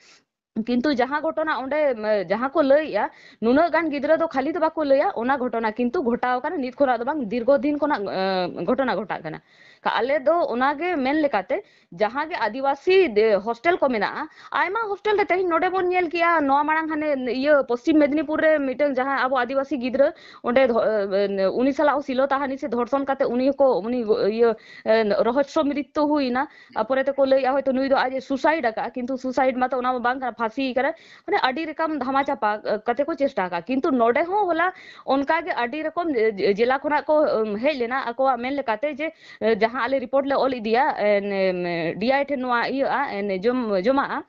ᱠᱤᱱᱛᱩ ᱡᱟᱦᱟᱸ ᱜᱷᱚᱴᱚᱱᱟ ᱚᱸᱰᱮ, ᱮ, ᱡᱟᱦᱟᱸ ᱠᱚ ᱞᱟᱹᱭᱮᱜᱼᱟ, ᱱᱩᱱᱟᱹᱜ ᱜᱟᱱ ᱜᱤᱫᱽᱨᱟᱹ ᱫᱚ ᱠᱷᱟᱹᱞᱤ ᱫᱚ ᱵᱟᱠᱚ ᱞᱟᱹᱭᱟ, ᱚᱱᱟ ᱜᱷᱚᱴᱚᱱᱟ ᱠᱤᱱᱛᱩ ᱜᱷᱚᱴᱟᱣ ᱟᱠᱟᱱᱟ, ᱱᱤᱛ ᱠᱷᱚᱱᱟᱜ ᱫᱚ ᱵᱟᱝ, ᱫᱤᱨᱜᱷᱚ ᱫᱤᱱ ᱠᱷᱚᱱᱟᱜ, ᱮ, ᱜᱷᱚᱴᱚᱱᱟ ᱜᱷᱚᱴᱟᱜ ᱠᱟᱱᱟ᱾ ᱠᱟ-, ᱟᱞᱮ ᱫᱚ ᱚᱱᱟᱜᱮ ᱢᱮᱱ ᱞᱮᱠᱟᱛᱮ, ᱡᱟᱦᱟᱸ ᱜᱮ ᱟᱹᱫᱤᱵᱟᱹᱥᱤ ᱫᱮ-, ᱦᱳᱥᱴᱮᱞ ᱠᱚ ᱢᱮᱱᱟᱜᱼᱟ, ᱟᱭᱢᱟ ᱦᱳᱥᱴᱮᱞ ᱨᱮ ᱛᱮᱦᱮᱧ ᱱᱚᱰᱮ ᱵᱚᱱ ᱧᱮᱞ ᱠᱮᱜᱼᱟ, ᱱᱚᱣᱟ ᱢᱟᱲᱟᱝ ᱦᱟᱱᱮ ᱤᱭᱟᱹ ᱯᱚᱥᱪᱤᱢ ᱢᱮᱫᱽᱱᱤᱯᱩᱨ ᱨᱮ ᱢᱤᱫᱴᱟᱝ ᱡᱟᱦᱟᱸ ᱟᱵᱚ ᱟᱹᱫᱤᱵᱟᱹᱥᱤ ᱜᱤᱫᱽᱨᱟᱹ ᱚᱸᱰᱮ ᱫᱷᱚ-, ᱮ, ᱩᱱᱤ ᱥᱟᱞᱟᱜ ᱥᱤᱞᱚ ᱛᱟᱦᱟᱱᱤ ᱥᱮ ᱫᱷᱚᱨᱥᱚᱱ ᱠᱟᱛᱮ ᱩᱱᱤ ᱦᱚᱸᱠᱚ, ᱩᱱᱤ ᱤᱭᱟᱹ, ᱮ, ᱨᱚᱦᱚᱥᱥᱚ ᱢᱨᱤᱛᱛᱩ ᱦᱩᱭᱱᱟ᱾ ᱟᱨ ᱯᱚᱨᱮ ᱛᱮᱠᱚ ᱞᱟᱹᱭᱮᱜᱼᱟ ᱦᱚᱭᱛᱳ ᱱᱩᱭ ᱫᱚ ᱟᱡ ᱮ suicide ᱟᱠᱟᱫᱼᱟ, ᱠᱤᱱᱛᱩ suicide ᱢᱟᱛᱚ ᱚᱱᱟ ᱢᱟ ᱵᱟᱝ ᱠᱟᱱᱟ, ᱯᱷᱟᱸᱥᱤ ᱠᱟᱱᱟ᱾ ᱢᱟᱱᱮ ᱟᱹᱰᱤ ᱨᱚᱠᱚᱢ ᱫᱷᱟᱢᱟ ᱪᱟᱯᱟ, ᱮ, ᱠᱟᱛᱮ ᱠᱚ ᱪᱮᱥᱴᱟ ᱟᱠᱟᱫᱼᱟ᱾ ᱠᱤᱱᱛᱩ ᱱᱚᱰᱮ ᱦᱚᱸ ᱦᱚᱞᱟ ᱚᱱᱠᱟ ᱜᱮ ᱟᱹᱰᱤ ᱨᱚᱠᱚᱢ ᱡᱮ-, ᱡᱮ-, ᱡᱮᱞᱟ ᱠᱷᱚᱱᱟᱜ ᱠᱚ, ᱮᱢ, ᱦᱮᱡ ᱞᱮᱱᱟ ᱟᱠᱚᱣᱟᱜ ᱢᱮᱱ ᱞᱮᱠᱟᱛᱮ ᱡᱮ, ᱮ, ᱡᱟᱦᱟᱸ ᱟᱞᱮ report ᱞᱮ ᱚᱞ ᱤᱫᱤᱭᱟ, ᱮ, ᱱᱮ, ᱮᱢ, D I ᱴᱷᱮᱱ ᱱᱚᱣᱟ ᱤᱭᱟᱹᱜᱼᱟ, ᱮ, ᱱᱮ, ᱡᱚᱢ-, ᱡᱚᱢᱟᱜᱼᱟ,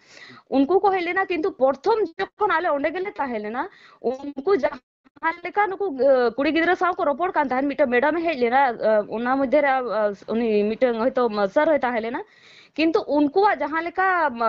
ᱩᱱᱠᱩ ᱠᱚ ᱦᱮᱡ ᱞᱮᱱᱟ᱾ ᱠᱤᱱᱛᱩ ᱯᱨᱚᱛᱷᱚᱢ ᱡᱚᱠᱷᱚᱱ ᱟᱞᱮ ᱚᱸᱰᱮ ᱜᱮᱞᱮ ᱛᱟᱦᱮᱸ ᱞᱮᱱᱟ, ᱩᱱᱠᱩ ᱡᱟᱦᱟᱸ ᱞᱮᱠᱟ ᱱᱩᱠᱩ, ᱮ, ᱠᱩᱲᱤ ᱜᱤᱫᱽᱨᱟᱹ ᱥᱟᱶ ᱠᱚ ᱨᱚᱯᱚᱲ ᱠᱟᱱ ᱛᱟᱦᱮᱸᱫ, ᱢᱤᱫᱴᱟᱝ ᱢᱮᱰᱟᱢᱮ ᱦᱮᱡ ᱞᱮᱱᱟ, ᱮ, ᱚᱱᱟ ᱢᱚᱫᱽᱫᱷᱮ ᱨᱮ, ᱮ, ᱩᱱᱤ ᱢᱤᱫᱴᱟᱝ ᱦᱚᱭᱛᱳ ᱥᱟᱨ ᱦᱚᱭ ᱛᱟᱦᱮᱸ ᱞᱮᱱᱟ, ᱠᱤᱱᱛᱩ ᱩᱱᱠᱩᱣᱟᱜ ᱡᱟᱦᱟᱸ ᱞᱮᱠᱟ, ᱢᱟ,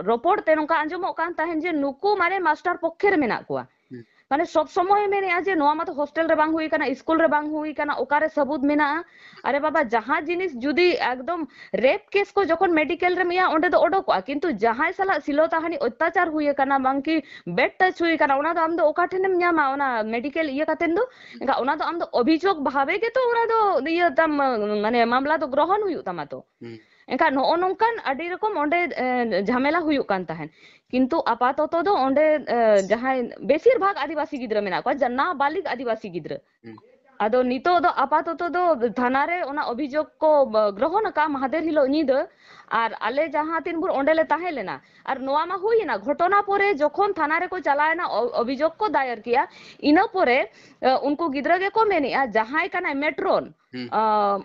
ᱨᱚᱯᱚᱲ ᱛᱮ ᱱᱚᱝᱠᱟ ᱟᱸᱡᱚᱢᱚᱜ ᱠᱟᱱ ᱛᱟᱦᱮᱸᱫ ᱡᱮ ᱱᱩᱠᱩ ᱢᱟᱱᱮ ᱢᱟᱥᱴᱟᱨ ᱯᱚᱠᱠᱷᱮ ᱨᱮ ᱢᱮᱱᱟᱜ ᱠᱚᱣᱟ᱾ ᱦᱩᱸ᱾ ᱢᱟᱱᱮ ᱥᱚᱵ ᱥᱚᱢᱚᱭ ᱢᱮᱱᱮᱜᱼᱟ ᱡᱮ ᱱᱚᱣᱟ ᱢᱟᱛᱚ ᱦᱳᱥᱴᱮᱞ ᱨᱮ ᱵᱟᱝ ᱦᱩᱭ ᱠᱟᱱᱟ, ᱥᱠᱩᱞ ᱨᱮ ᱵᱟᱝ ᱦᱩᱭ ᱠᱟᱱᱟ, ᱚᱠᱟᱨᱮ ᱥᱟᱹᱵᱩᱛ ᱢᱮᱱᱟᱜᱼᱟ? ᱟᱨᱮ ᱵᱟᱵᱟ, ᱡᱟᱦᱟᱸ ᱡᱤᱱᱤᱥ ᱡᱩᱫᱤ ᱮᱠᱫᱚᱢ ᱨᱮᱯ ᱠᱮᱥ ᱠᱚ ᱡᱚᱠᱷᱚᱱ ᱢᱮᱰᱤᱠᱮᱞ ᱨᱮᱢ ᱤᱭᱟ, ᱚᱸᱰᱮ ᱫᱚ ᱚᱰᱚᱠᱚᱜᱼᱟ, ᱠᱤᱱᱛᱩ ᱡᱟᱦᱟᱸᱭ ᱥᱟᱞᱟᱜ ᱥᱤᱞᱚ ᱛᱟᱦᱟᱱᱤ ᱚᱛᱛᱟᱪᱟᱨ ᱦᱩᱭ ᱟᱠᱟᱱᱟ, ᱵᱟᱝᱠᱤ ᱵᱮᱰ ᱴᱟᱪ ᱦᱩᱭ ᱟᱠᱟᱱᱟ, ᱚᱱᱟ ᱫᱚ ᱟᱢ ᱫᱚ ᱚᱠᱟ ᱴᱷᱮᱱᱮᱢ ᱧᱟᱢᱟ ᱚᱱᱟ ᱢᱮᱰᱤᱠᱮᱞ ᱤᱭᱟᱹ ᱠᱟᱛᱮᱱ ᱫᱚ? ᱮᱱᱠᱷᱟᱱ ᱚᱱᱟ ᱫᱚ ᱟᱢ ᱫᱚ ᱚᱵᱷᱤᱡᱳᱜᱽ ᱵᱷᱟᱵᱮ ᱜᱮᱛᱚ ᱚᱱᱟ ᱫᱚ ᱤᱭᱟᱹ ᱛᱟᱢ, ᱢᱟᱱᱮ ᱢᱟᱢᱞᱟ ᱫᱚ ᱜᱨᱚᱦᱚᱱ ᱦᱩᱭᱩᱜ ᱛᱟᱢᱟ ᱛᱚ᱾ ᱦᱩᱸ᱾ ᱮᱱᱠᱷᱟᱱ ᱱᱚᱜᱼᱚ ᱱᱚᱝᱠᱟᱱ ᱟᱹᱰᱤ ᱨᱚᱠᱚᱢ ᱚᱸᱰᱮ, ᱮ, ᱡᱷᱟᱢᱮᱞᱟ ᱦᱩᱭᱩᱜ ᱠᱟᱱ ᱛᱟᱦᱮᱸᱫ᱾ ᱠᱤᱱᱛᱩ ᱟᱯᱟᱛᱚᱛᱚ ᱫᱚ ᱚᱸᱰᱮ, ᱮ, ᱡᱟᱦᱟᱸᱭ ᱵᱮᱥᱤᱨ ᱵᱷᱟᱜᱽ ᱟᱹᱫᱤᱵᱟᱹᱥᱤ ᱜᱤᱫᱽᱨᱟᱹ ᱢᱮᱱᱟᱜ ᱠᱚᱣᱟ, ᱡᱟ-, ᱱᱟᱵᱟᱞᱤᱜ ᱟᱹᱫᱤᱵᱟᱹᱥᱤ ᱜᱤᱫᱽᱨᱟᱹ᱾ ᱦᱩᱸ᱾ ᱟᱫᱚ ᱱᱤᱛᱚᱜ ᱫᱚ ᱟᱯᱟᱛᱚᱛᱚ ᱫᱚ ᱛᱷᱟᱱᱟ ᱨᱮ ᱚᱱᱟ ᱚᱵᱷᱤᱡᱳᱜᱽ ᱠᱚ, ᱵᱟ, ᱜᱨᱚᱦᱚᱱ ᱟᱠᱟᱫᱼᱟ ᱢᱟᱦᱫᱮᱨ ᱦᱤᱞᱳᱜ ᱧᱤᱫᱟᱹ᱾ ᱟᱨ ᱟᱞᱮ ᱡᱟᱦᱟᱸ ᱛᱤᱱ ᱵᱷᱳᱨ ᱚᱸᱰᱮ ᱞᱮ ᱛᱟᱦᱮᱸ ᱞᱮᱱᱟ, ᱟᱨ ᱱᱚᱣᱟ ᱢᱟ ᱦᱩᱭ ᱮᱱᱟ, ᱜᱷᱚᱴᱚᱱᱟ ᱯᱚᱨᱮ ᱡᱚᱠᱷᱚᱱ ᱛᱷᱟᱱᱟ ᱨᱮᱠᱚ ᱪᱟᱞᱟᱣ ᱮᱱᱟ, ᱚ-, ᱚᱵᱷᱤᱡᱳᱜᱽ ᱠᱚ ᱫᱟᱭᱮᱨ ᱠᱮᱜᱼᱟ, ᱤᱱᱟᱹ ᱯᱚᱨᱮ, ᱮ, ᱩᱱᱠᱩ ᱜᱤᱫᱽᱨᱟᱹ ᱜᱮᱠᱚ ᱢᱮᱱᱮᱜᱼᱟ, ᱡᱟᱦᱟᱸᱭ ᱠᱟᱱᱟᱭ ᱢᱮᱴᱨᱚᱱ, ᱦᱩᱸ᱾ ᱟ,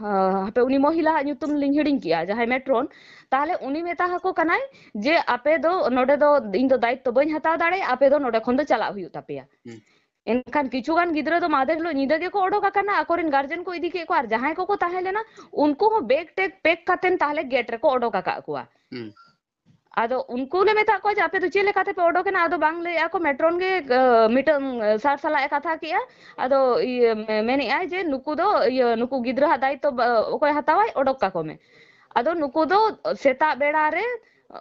ᱟ, ᱦᱟᱯᱮ, ᱩᱱᱤ ᱢᱚᱦᱤᱞᱟ ᱟᱜ ᱧᱩᱛᱩᱢ ᱞᱤᱧ ᱦᱤᱲᱤᱧ ᱠᱮᱜᱼᱟ, ᱡᱟᱦᱟᱸᱭ ᱢᱮᱴᱨᱚᱱ, ᱛᱟᱦᱞᱮ ᱩᱱᱤ ᱢᱮᱛᱟ ᱦᱟᱠᱚ ᱠᱟᱱᱟᱭ ᱡᱮ, "ᱟᱯᱮ ᱫᱚ ᱱᱚᱰᱮ ᱫᱚ ᱤᱧ ᱫᱚ ᱫᱟᱭᱤᱛᱛᱚ ᱵᱟᱹᱧ ᱦᱟᱛᱟᱣ ᱫᱟᱲᱮᱭᱟᱜᱼᱟ, ᱟᱯᱮ ᱫᱚ ᱱᱚᱰᱮ ᱠᱷᱚᱱ ᱫᱚ ᱪᱟᱞᱟᱜ ᱦᱩᱭᱩᱜ ᱛᱟᱯᱮᱭᱟ᱾" ᱦᱩᱸ᱾ ᱮᱱᱠᱷᱟᱱ ᱠᱤᱪᱷᱩ ᱜᱟᱱ ᱜᱤᱫᱽᱨᱟᱹ ᱫᱚ ᱢᱟᱫᱷᱮᱨ ᱦᱤᱞᱳᱜ ᱧᱤᱫᱟᱹ ᱜᱮᱠᱚ ᱚᱰᱚᱠ ᱟᱠᱟᱱᱟ, ᱟᱠᱚᱨᱮᱱ ᱜᱟᱨᱡᱮᱱ ᱠᱚ ᱤᱫᱤ ᱠᱮᱫ ᱠᱚᱣᱟ, ᱟᱨ ᱡᱟᱦᱟᱸᱭ ᱠᱚᱠᱚ ᱛᱟᱦᱮᱸ ᱞᱮᱱᱟ ᱩᱱᱠᱩ ᱦᱚᱸ ᱵᱮᱜᱽ ᱴᱮᱜᱽ ᱯᱮᱠ ᱠᱟᱛᱮᱱ ᱛᱟᱦᱞᱮ ᱜᱮᱴ ᱨᱮᱠᱚ ᱚᱰᱚᱠ ᱟᱠᱟᱫ ᱠᱚᱣᱟ᱾ ᱦᱩᱸ᱾ ᱟᱫᱚ ᱩᱱᱠᱩ ᱞᱮ ᱢᱮᱛᱟᱜ ᱠᱚᱣᱟ ᱡᱮ, "ᱟᱯᱮ ᱫᱚ ᱪᱮᱫ ᱞᱮᱠᱟ ᱛᱮᱯᱮ ᱚᱰᱚᱠ ᱮᱱᱟ?" ᱟᱫᱚ ᱵᱟᱝ ᱞᱟᱹᱭᱮᱫᱼᱟ ᱠᱚ, ᱢᱮᱴᱨᱚᱱ ᱜᱮ, ᱟᱹ, ᱢᱤᱫᱴᱟᱝ, ᱟᱹ, ᱥᱟᱨ ᱥᱟᱞᱟᱜ ᱮ ᱠᱟᱛᱷᱟ ᱠᱮᱜᱼᱟ᱾ ᱟᱫᱚ ᱤᱭᱟᱹ ᱢᱮ-, ᱢᱮᱱᱮᱫᱼᱟᱭ ᱡᱮ, ᱱᱩᱠᱩ ᱫᱚ, ᱤᱭᱟᱹ, ᱱᱩᱠᱩ ᱜᱤᱫᱽᱨᱟᱹ ᱦᱟᱜ ᱫᱟᱭᱤᱛᱛᱚ ᱵᱟ-, ᱚᱠᱚᱭ ᱦᱟᱛᱟᱣᱟᱭ, ᱚᱰᱚᱠ ᱠᱟᱠᱚ ᱢᱮ᱾ ᱟᱫᱚ ᱱᱩᱠᱩ ᱫᱚ ᱥᱮᱛᱟᱜ ᱵᱮᱲᱟ ᱨᱮ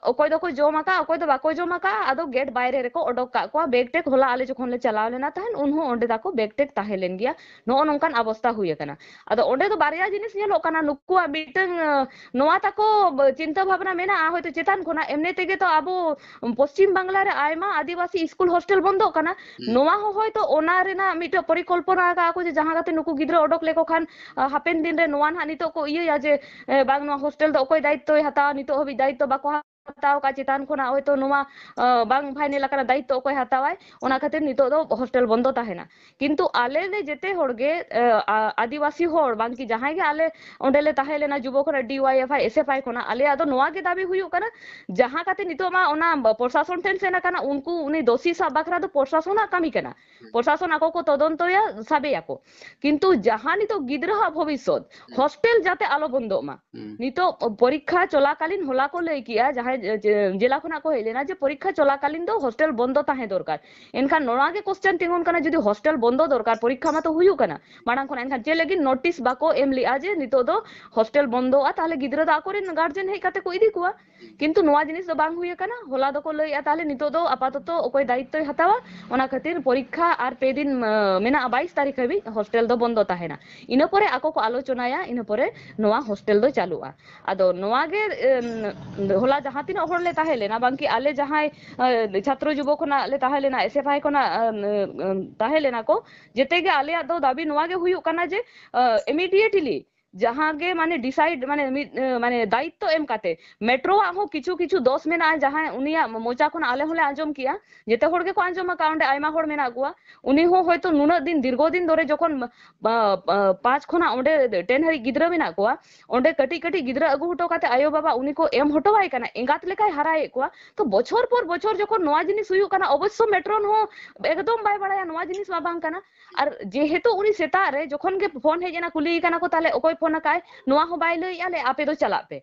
ᱚᱠᱚᱭ ᱫᱚᱠᱚ ᱡᱚᱢ ᱟᱠᱟᱫ, ᱚᱠᱚᱭ ᱫᱚ ᱵᱟᱠᱚ ᱡᱚᱢ ᱟᱠᱟᱫ, ᱟᱫᱚ ᱜᱮᱴ ᱵᱟᱭᱨᱮ ᱨᱮᱠᱚ ᱚᱰᱚᱠ ᱠᱟᱜ ᱠᱚᱣᱟ᱾ ᱵᱮᱜᱽ ᱴᱮᱜᱽ ᱦᱚᱞᱟ ᱟᱞᱮ ᱡᱚᱠᱷᱚᱱ ᱞᱮ ᱪᱟᱞᱟᱣ ᱞᱮᱱᱟ ᱛᱟᱦᱮᱸᱱ, ᱩᱱ ᱦᱚᱸ ᱚᱸᱰᱮ ᱛᱟᱠᱚ ᱵᱮᱜᱽ ᱴᱮᱜᱽ ᱛᱟᱦᱮᱸ ᱞᱮᱱ ᱜᱮᱭᱟ᱾ ᱱᱚᱜᱼᱚ ᱱᱚᱝᱠᱟᱱ ᱚᱵᱚᱥᱛᱟ ᱦᱩᱭ ᱟᱠᱟᱱᱟ᱾ ᱟᱫᱚ ᱚᱸᱰᱮ ᱫᱚ ᱵᱟᱨᱭᱟ ᱡᱤᱱᱤᱥ ᱧᱮᱞᱚᱜ ᱠᱟᱱᱟ, ᱱᱩᱠᱩᱣᱟᱜ ᱢᱤᱫᱴᱟᱝ, ᱟᱸ, ᱱᱚᱣᱟ ᱛᱟᱠᱚ ᱵ-, ᱪᱤᱱᱛᱟᱹ ᱵᱷᱟᱵᱽᱱᱟ ᱢᱮᱱᱟᱜᱼᱟ ᱦᱚᱭᱛᱳ ᱪᱮᱛᱟᱱ ᱠᱷᱚᱱᱟᱜ, ᱮᱢᱱᱤ ᱛᱮᱜᱮ ᱛᱚ ᱟᱵᱚ ᱯᱚᱥᱪᱤᱢ ᱵᱟᱝᱞᱟ ᱨᱮ ᱟᱭᱢᱟ ᱟᱹᱫᱤᱵᱟᱹᱥᱤ ᱥᱠᱩᱞ ᱦᱳᱥᱴᱮᱞ ᱵᱚᱱᱫᱚᱜ ᱠᱟᱱᱟ᱾ ᱦᱩᱸ᱾ ᱱᱚᱣᱟ ᱦᱚᱸ ᱦᱚᱭᱛᱳ ᱚᱱᱟ ᱨᱮᱱᱟᱜ ᱢᱤᱫᱴᱟᱝ ᱯᱚᱨᱤᱠᱚᱞᱯᱚᱱᱟ ᱟᱠᱟᱫ ᱠᱚ ᱡᱮ ᱡᱟᱦᱟᱸ ᱠᱟᱛᱮ ᱱᱩᱠᱩ ᱜᱤᱫᱽᱨᱟᱹ ᱚᱰᱚᱠ ᱞᱮᱠᱚ ᱠᱷᱟᱱ, ᱟᱸ, ᱦᱟᱯᱮᱱ ᱫᱤᱱ ᱨᱮ ᱱᱚᱣᱟ ᱱᱟᱦᱟᱜ ᱱᱤᱛᱚᱜ ᱠᱚ ᱤᱭᱟᱹᱭᱟ ᱡᱮ, ᱮ, ᱵᱟᱝ ᱱᱚᱣᱟ ᱦᱳᱥᱴᱮᱞ ᱫᱚ ᱚᱠᱚᱭ ᱫᱟᱭᱤᱛᱛᱚᱭ ᱦᱟᱛᱟᱣᱟ, ᱱᱤᱛᱚᱜ ᱦᱟᱹᱵᱤᱡ ᱫᱟᱭᱤᱛᱛᱚ ᱵᱟᱠᱚ ᱦᱟᱛᱟᱣ ᱟᱠᱟᱫ, ᱪᱮᱛᱟᱱ ᱠᱷᱚᱱᱟᱜ ᱦᱚᱭᱛᱳ ᱱᱚᱣᱟ, ᱟᱸ, ᱵᱟᱝ ᱯᱷᱟᱭᱱᱮᱞ ᱟᱠᱟᱱᱟ ᱫᱟᱭᱤᱛᱛᱚ ᱚᱠᱚᱭ ᱦᱟᱛᱟᱣᱟᱭ, ᱚᱱᱟ ᱠᱷᱟᱹᱛᱤᱨ ᱱᱤᱛᱚᱜ ᱫᱚ ᱦᱳᱥᱴᱮᱞ ᱵᱚᱱᱫᱚ ᱛᱟᱦᱮᱱᱟ᱾ ᱠᱤᱱᱛᱩ ᱟᱞᱮ ᱞᱮ ᱡᱮᱛᱮ ᱦᱚᱲ ᱜᱮ, ᱮ, ᱟ-, ᱟᱹᱫᱤᱵᱟᱹᱥᱤ ᱦᱚᱲ ᱵᱟᱝᱠᱤ ᱡᱟᱦᱟᱸᱭ ᱜᱮ ᱟᱞᱮ ᱚᱸᱰᱮ ᱞᱮ ᱛᱟᱦᱮᱸ ᱞᱮᱱᱟ ᱡᱩᱵᱚ ᱠᱷᱚᱱᱟᱜ, D Y F I, S F I ᱠᱷᱚᱱᱟᱜ, ᱟᱞᱮᱭᱟᱜ ᱫᱚ ᱱᱚᱣᱟ ᱜᱮ ᱫᱟᱹᱵᱤ ᱦᱩᱭᱩᱜ ᱠᱟᱱᱟ, ᱡᱟᱦᱟᱸ ᱠᱟᱛᱮ ᱱᱤᱛᱚᱜ ᱢᱟ ᱚᱱᱟ ᱯᱨᱚᱥᱟᱥᱚᱱ ᱴᱷᱮᱱ ᱥᱮᱱ ᱟᱠᱟᱱᱟ, ᱩᱱᱠᱩ ᱩᱱᱤ ᱫᱳᱥᱤ ᱥᱟᱵ ᱵᱟᱠᱷᱨᱟ ᱫᱚ ᱯᱨᱚᱥᱟᱥᱚᱱᱟᱜ ᱠᱟᱹᱢᱤ ᱠᱟᱱᱟ᱾ ᱯᱨᱚᱥᱟᱥᱚᱱ ᱟᱠᱚ ᱠᱚ ᱛᱚᱫᱚᱱᱛᱚᱭᱟ, ᱥᱟᱵᱮᱭᱟᱠᱚ᱾ ᱠᱤᱱᱛᱩ ᱡᱟᱦᱟᱸ ᱱᱤᱛᱚᱜ ᱜᱤᱫᱽᱨᱟᱹᱣᱟᱜ ᱵᱷᱚᱵᱤᱥᱥᱚᱛ, ᱦᱳᱥᱴᱮᱞ ᱡᱟᱛᱮ ᱟᱞᱚ ᱵᱚᱱᱫᱚᱜ ᱢᱟ᱾ ᱦᱩᱸ᱾ ᱱᱤᱛᱚᱜ ᱯᱚᱨᱤᱠᱠᱷᱟ ᱪᱚᱞᱟᱠᱟᱞᱤᱱ ᱦᱚᱞᱟ ᱠᱚ ᱞᱟᱹᱭ ᱠᱮᱜᱼᱟ, ᱡᱟᱦᱟᱸᱭ ᱡᱮ-, ᱡᱮᱞᱟ ᱠᱷᱚᱱᱟᱜ ᱠᱚ ᱦᱮᱡ ᱞᱮᱱᱟ, ᱡᱮ ᱯᱚᱨᱤᱠᱠᱷᱟ ᱪᱚᱞᱟᱠᱟᱞᱤᱱ ᱫᱚ ᱦᱳᱥᱴᱮᱞ ᱵᱚᱱᱫᱚ ᱛᱟᱦᱮᱸ ᱫᱚᱨᱠᱟᱨ᱾ ᱮᱱᱠᱷᱟᱱ ᱱᱚᱣᱟ ᱜᱮ ᱠᱚᱥᱪᱮᱱ ᱛᱤᱸᱜᱩᱱ ᱠᱟᱱᱟ, ᱡᱩᱫᱤ ᱦᱳᱥᱴᱮᱞ ᱵᱚᱱᱫᱚ ᱫᱚᱨᱠᱟᱨ, ᱯᱚᱨᱤᱠᱠᱷᱟ ᱢᱟᱛᱚ ᱦᱩᱭᱩᱜ ᱠᱟᱱᱟ ᱢᱟᱲᱟᱝ ᱠᱷᱚᱱᱟᱜ, ᱮᱱᱠᱷᱟᱱ ᱪᱮᱫ ᱞᱟᱹᱜᱤᱫ ᱱᱳᱴᱤᱥ ᱵᱟᱠᱚ ᱮᱢ ᱞᱮᱜᱼᱟ ᱡᱮ ᱱᱤᱛᱚᱜ ᱫᱚ ᱦᱳᱥᱴᱮᱞ ᱵᱚᱱᱫᱚᱜᱼᱟ, ᱛᱟᱦᱞᱮ ᱜᱤᱫᱽᱨᱟᱹ ᱫᱚ ᱟᱠᱚᱨᱮᱱ ᱜᱟᱨᱡᱮᱱ ᱦᱮᱡ ᱠᱟᱛᱮ ᱠᱚ ᱤᱫᱤ ᱠᱚᱣᱟ? ᱠᱤᱱᱛᱩ ᱱᱚᱣᱟ ᱡᱤᱱᱤᱥ ᱫᱚ ᱵᱟᱝ ᱦᱩᱭ ᱟᱠᱟᱱᱟ᱾ ᱦᱚᱞᱟ ᱫᱚᱠᱚ ᱞᱟᱹᱭᱮᱫᱼᱟ, ᱛᱟᱦᱞᱮ ᱱᱤᱛᱚᱜ ᱫᱚ ᱟᱯᱟᱛᱚᱛᱚ ᱚᱠᱚᱭ ᱫᱟᱭᱤᱛᱛᱚᱭ ᱦᱟᱛᱟᱣᱟ, ᱚᱱᱟ ᱠᱷᱟᱹᱛᱤᱨ ᱯᱚᱨᱤᱠᱠᱷᱟ ᱟᱨ ᱯᱮ ᱫᱤᱱ, ᱟᱸ, ᱢᱮᱱᱟᱜᱼᱟ, ᱵᱟᱭᱤᱥ ᱛᱟᱹᱨᱤᱠᱷ ᱦᱟᱹᱵᱤᱡ ᱦᱳᱥᱴᱮᱞ ᱫᱚ ᱵᱚᱱᱫᱚ ᱛᱟᱦᱮᱱᱟ᱾ ᱤᱱᱟᱹ ᱯᱚᱨᱮ ᱟᱠᱚ ᱠᱚ ᱟᱞᱳᱪᱚᱱᱟᱭᱟ, ᱤᱱᱟᱹ ᱯᱚᱨᱮ ᱱᱚᱣᱟ ᱦᱳᱥᱴᱮᱞ ᱫᱚ ᱪᱟᱹᱞᱩᱜᱼᱟ᱾ ᱟᱫᱚ ᱱᱚᱣᱟ ᱜᱮ, ᱮᱢ, ᱦᱚᱞᱟ ᱡᱟᱦᱟᱸ ᱛᱤᱱᱟᱹᱜ ᱦᱚᱲ ᱞᱮ ᱛᱟᱦᱮᱸ ᱞᱮᱱᱟ, ᱵᱟᱝᱠᱤ ᱟᱞᱮ ᱡᱟᱦᱟᱸᱭ, ᱮ, ᱪᱷᱟᱛᱨᱚ ᱡᱩᱵᱚ ᱠᱷᱚᱱᱟᱜ ᱞᱮ ᱛᱟᱦᱮᱸ ᱞᱮᱱᱟ, ᱮᱥ ᱮᱯᱷ ᱟᱭ ᱠᱷᱚᱱᱟᱜ, ᱮᱢ, ᱮᱢ, ᱛᱟᱦᱮᱸ ᱞᱮᱱᱟ ᱠᱚ, ᱡᱮᱛᱮ ᱜᱮ ᱟᱞᱮᱭᱟᱜ ᱫᱚ ᱫᱟᱹᱵᱤ ᱱᱚᱣᱟ ᱜᱮ ᱦᱩᱭᱩᱜ ᱠᱟᱱᱟ ᱡᱮ, ᱮ, immediately ᱡᱟᱦᱟᱸ ᱜᱮ ᱢᱟᱱᱮ decide, ᱢᱟᱱᱮ ᱢᱤᱫ, ᱮ, ᱢᱟᱱᱮ ᱫᱟᱭᱤᱛᱛᱚ ᱮᱢ ᱠᱟᱛᱮ, ᱢᱮᱴᱨᱳᱣᱟᱜ ᱦᱚᱸ ᱠᱤᱪᱷᱩ ᱠᱤᱪᱷᱩ ᱫᱚᱥ ᱢᱮᱱᱟᱜᱼᱟ, ᱡᱟᱦᱟᱸᱭ ᱩᱱᱤᱭᱟᱜ ᱢᱚᱪᱟ ᱠᱷᱚᱱᱟᱜ ᱟᱞᱮ ᱦᱚᱸᱞᱮ ᱟᱸᱡᱚᱢ ᱠᱮᱜᱼᱟ, ᱡᱮᱛᱮ ᱦᱚᱲ ᱜᱮᱠᱚ ᱟᱸᱡᱚᱢ ᱟᱠᱟᱫᱼᱟ, ᱚᱸᱰᱮ ᱟᱭᱢᱟ ᱦᱚᱲ ᱢᱮᱱᱟᱜ ᱠᱚᱣᱟ᱾ ᱩᱱᱤ ᱦᱚᱸ ᱦᱚᱭᱛᱳ ᱱᱩᱱᱟᱹᱜ ᱫᱤᱱ, ᱫᱤᱨᱜᱷᱚ ᱫᱤᱱ ᱫᱷᱚᱨᱮ ᱡᱚᱠᱷᱚᱱ, ᱟ, ᱟ, ᱯᱟᱸᱪ ᱠᱷᱚᱱᱟᱜ ᱚᱸᱰᱮ ten ᱦᱟᱹᱨᱤᱡ ᱜᱤᱫᱽᱨᱟᱹ ᱢᱮᱱᱟᱜ ᱠᱚᱣᱟ, ᱚᱸᱰᱮ ᱠᱟᱹᱴᱤᱡ ᱠᱟᱹᱴᱤᱡ ᱜᱤᱫᱽᱨᱟᱹ ᱟᱹᱜᱩ ᱦᱚᱴᱚ ᱠᱟᱛᱮ ᱟᱭᱳ ᱵᱟᱵᱟ ᱩᱱᱤ ᱠᱚ ᱮᱢ ᱦᱚᱴᱚᱣᱟᱭ ᱠᱟᱱᱟ, ᱮᱸᱜᱟᱛ ᱞᱮᱠᱟᱭ ᱦᱟᱨᱟᱭᱮᱫ ᱠᱚᱣᱟ᱾ ᱛᱚ ᱵᱚᱪᱷᱚᱨ ᱯᱚᱨ ᱵᱚᱪᱷᱚᱨ ᱡᱚᱠᱷᱚᱱ ᱱᱚᱣᱟ ᱡᱤᱱᱤᱥ ᱦᱩᱭᱩᱜ ᱠᱟᱱᱟ, ᱚᱵᱚᱥᱥᱚ ᱢᱮᱴᱨᱚᱱ ᱦᱚᱸ ᱮᱠᱫᱚᱢ ᱵᱟᱭ ᱵᱟᱲᱟᱭᱟ ᱱᱚᱣᱟ ᱡᱤᱱᱤᱥ ᱢᱟ ᱵᱟᱝ ᱠᱟᱱᱟ᱾ ᱟᱨ ᱡᱮᱦᱮᱛᱩ ᱩᱱᱤ ᱥᱮᱛᱟᱜ ᱨᱮ ᱡᱚᱠᱷᱚᱱ ᱜᱮ ᱯᱷᱳᱱ ᱦᱮᱡ ᱮᱱᱟ, ᱠᱩᱞᱤᱭᱮ ᱠᱟᱱᱟ ᱠᱚ, "ᱛᱟᱦᱞᱮ ᱚᱠᱚᱭ ᱯᱷᱳᱱ ᱟᱠᱟᱫ?" ᱱᱚᱣᱟ ᱦᱚᱸ ᱵᱟᱭ ᱞᱟᱹᱭᱮᱜᱼᱟ, ᱞᱟᱹᱭ, "ᱟᱯᱮ ᱫᱚ ᱪᱟᱞᱟᱜ ᱯᱮ᱾"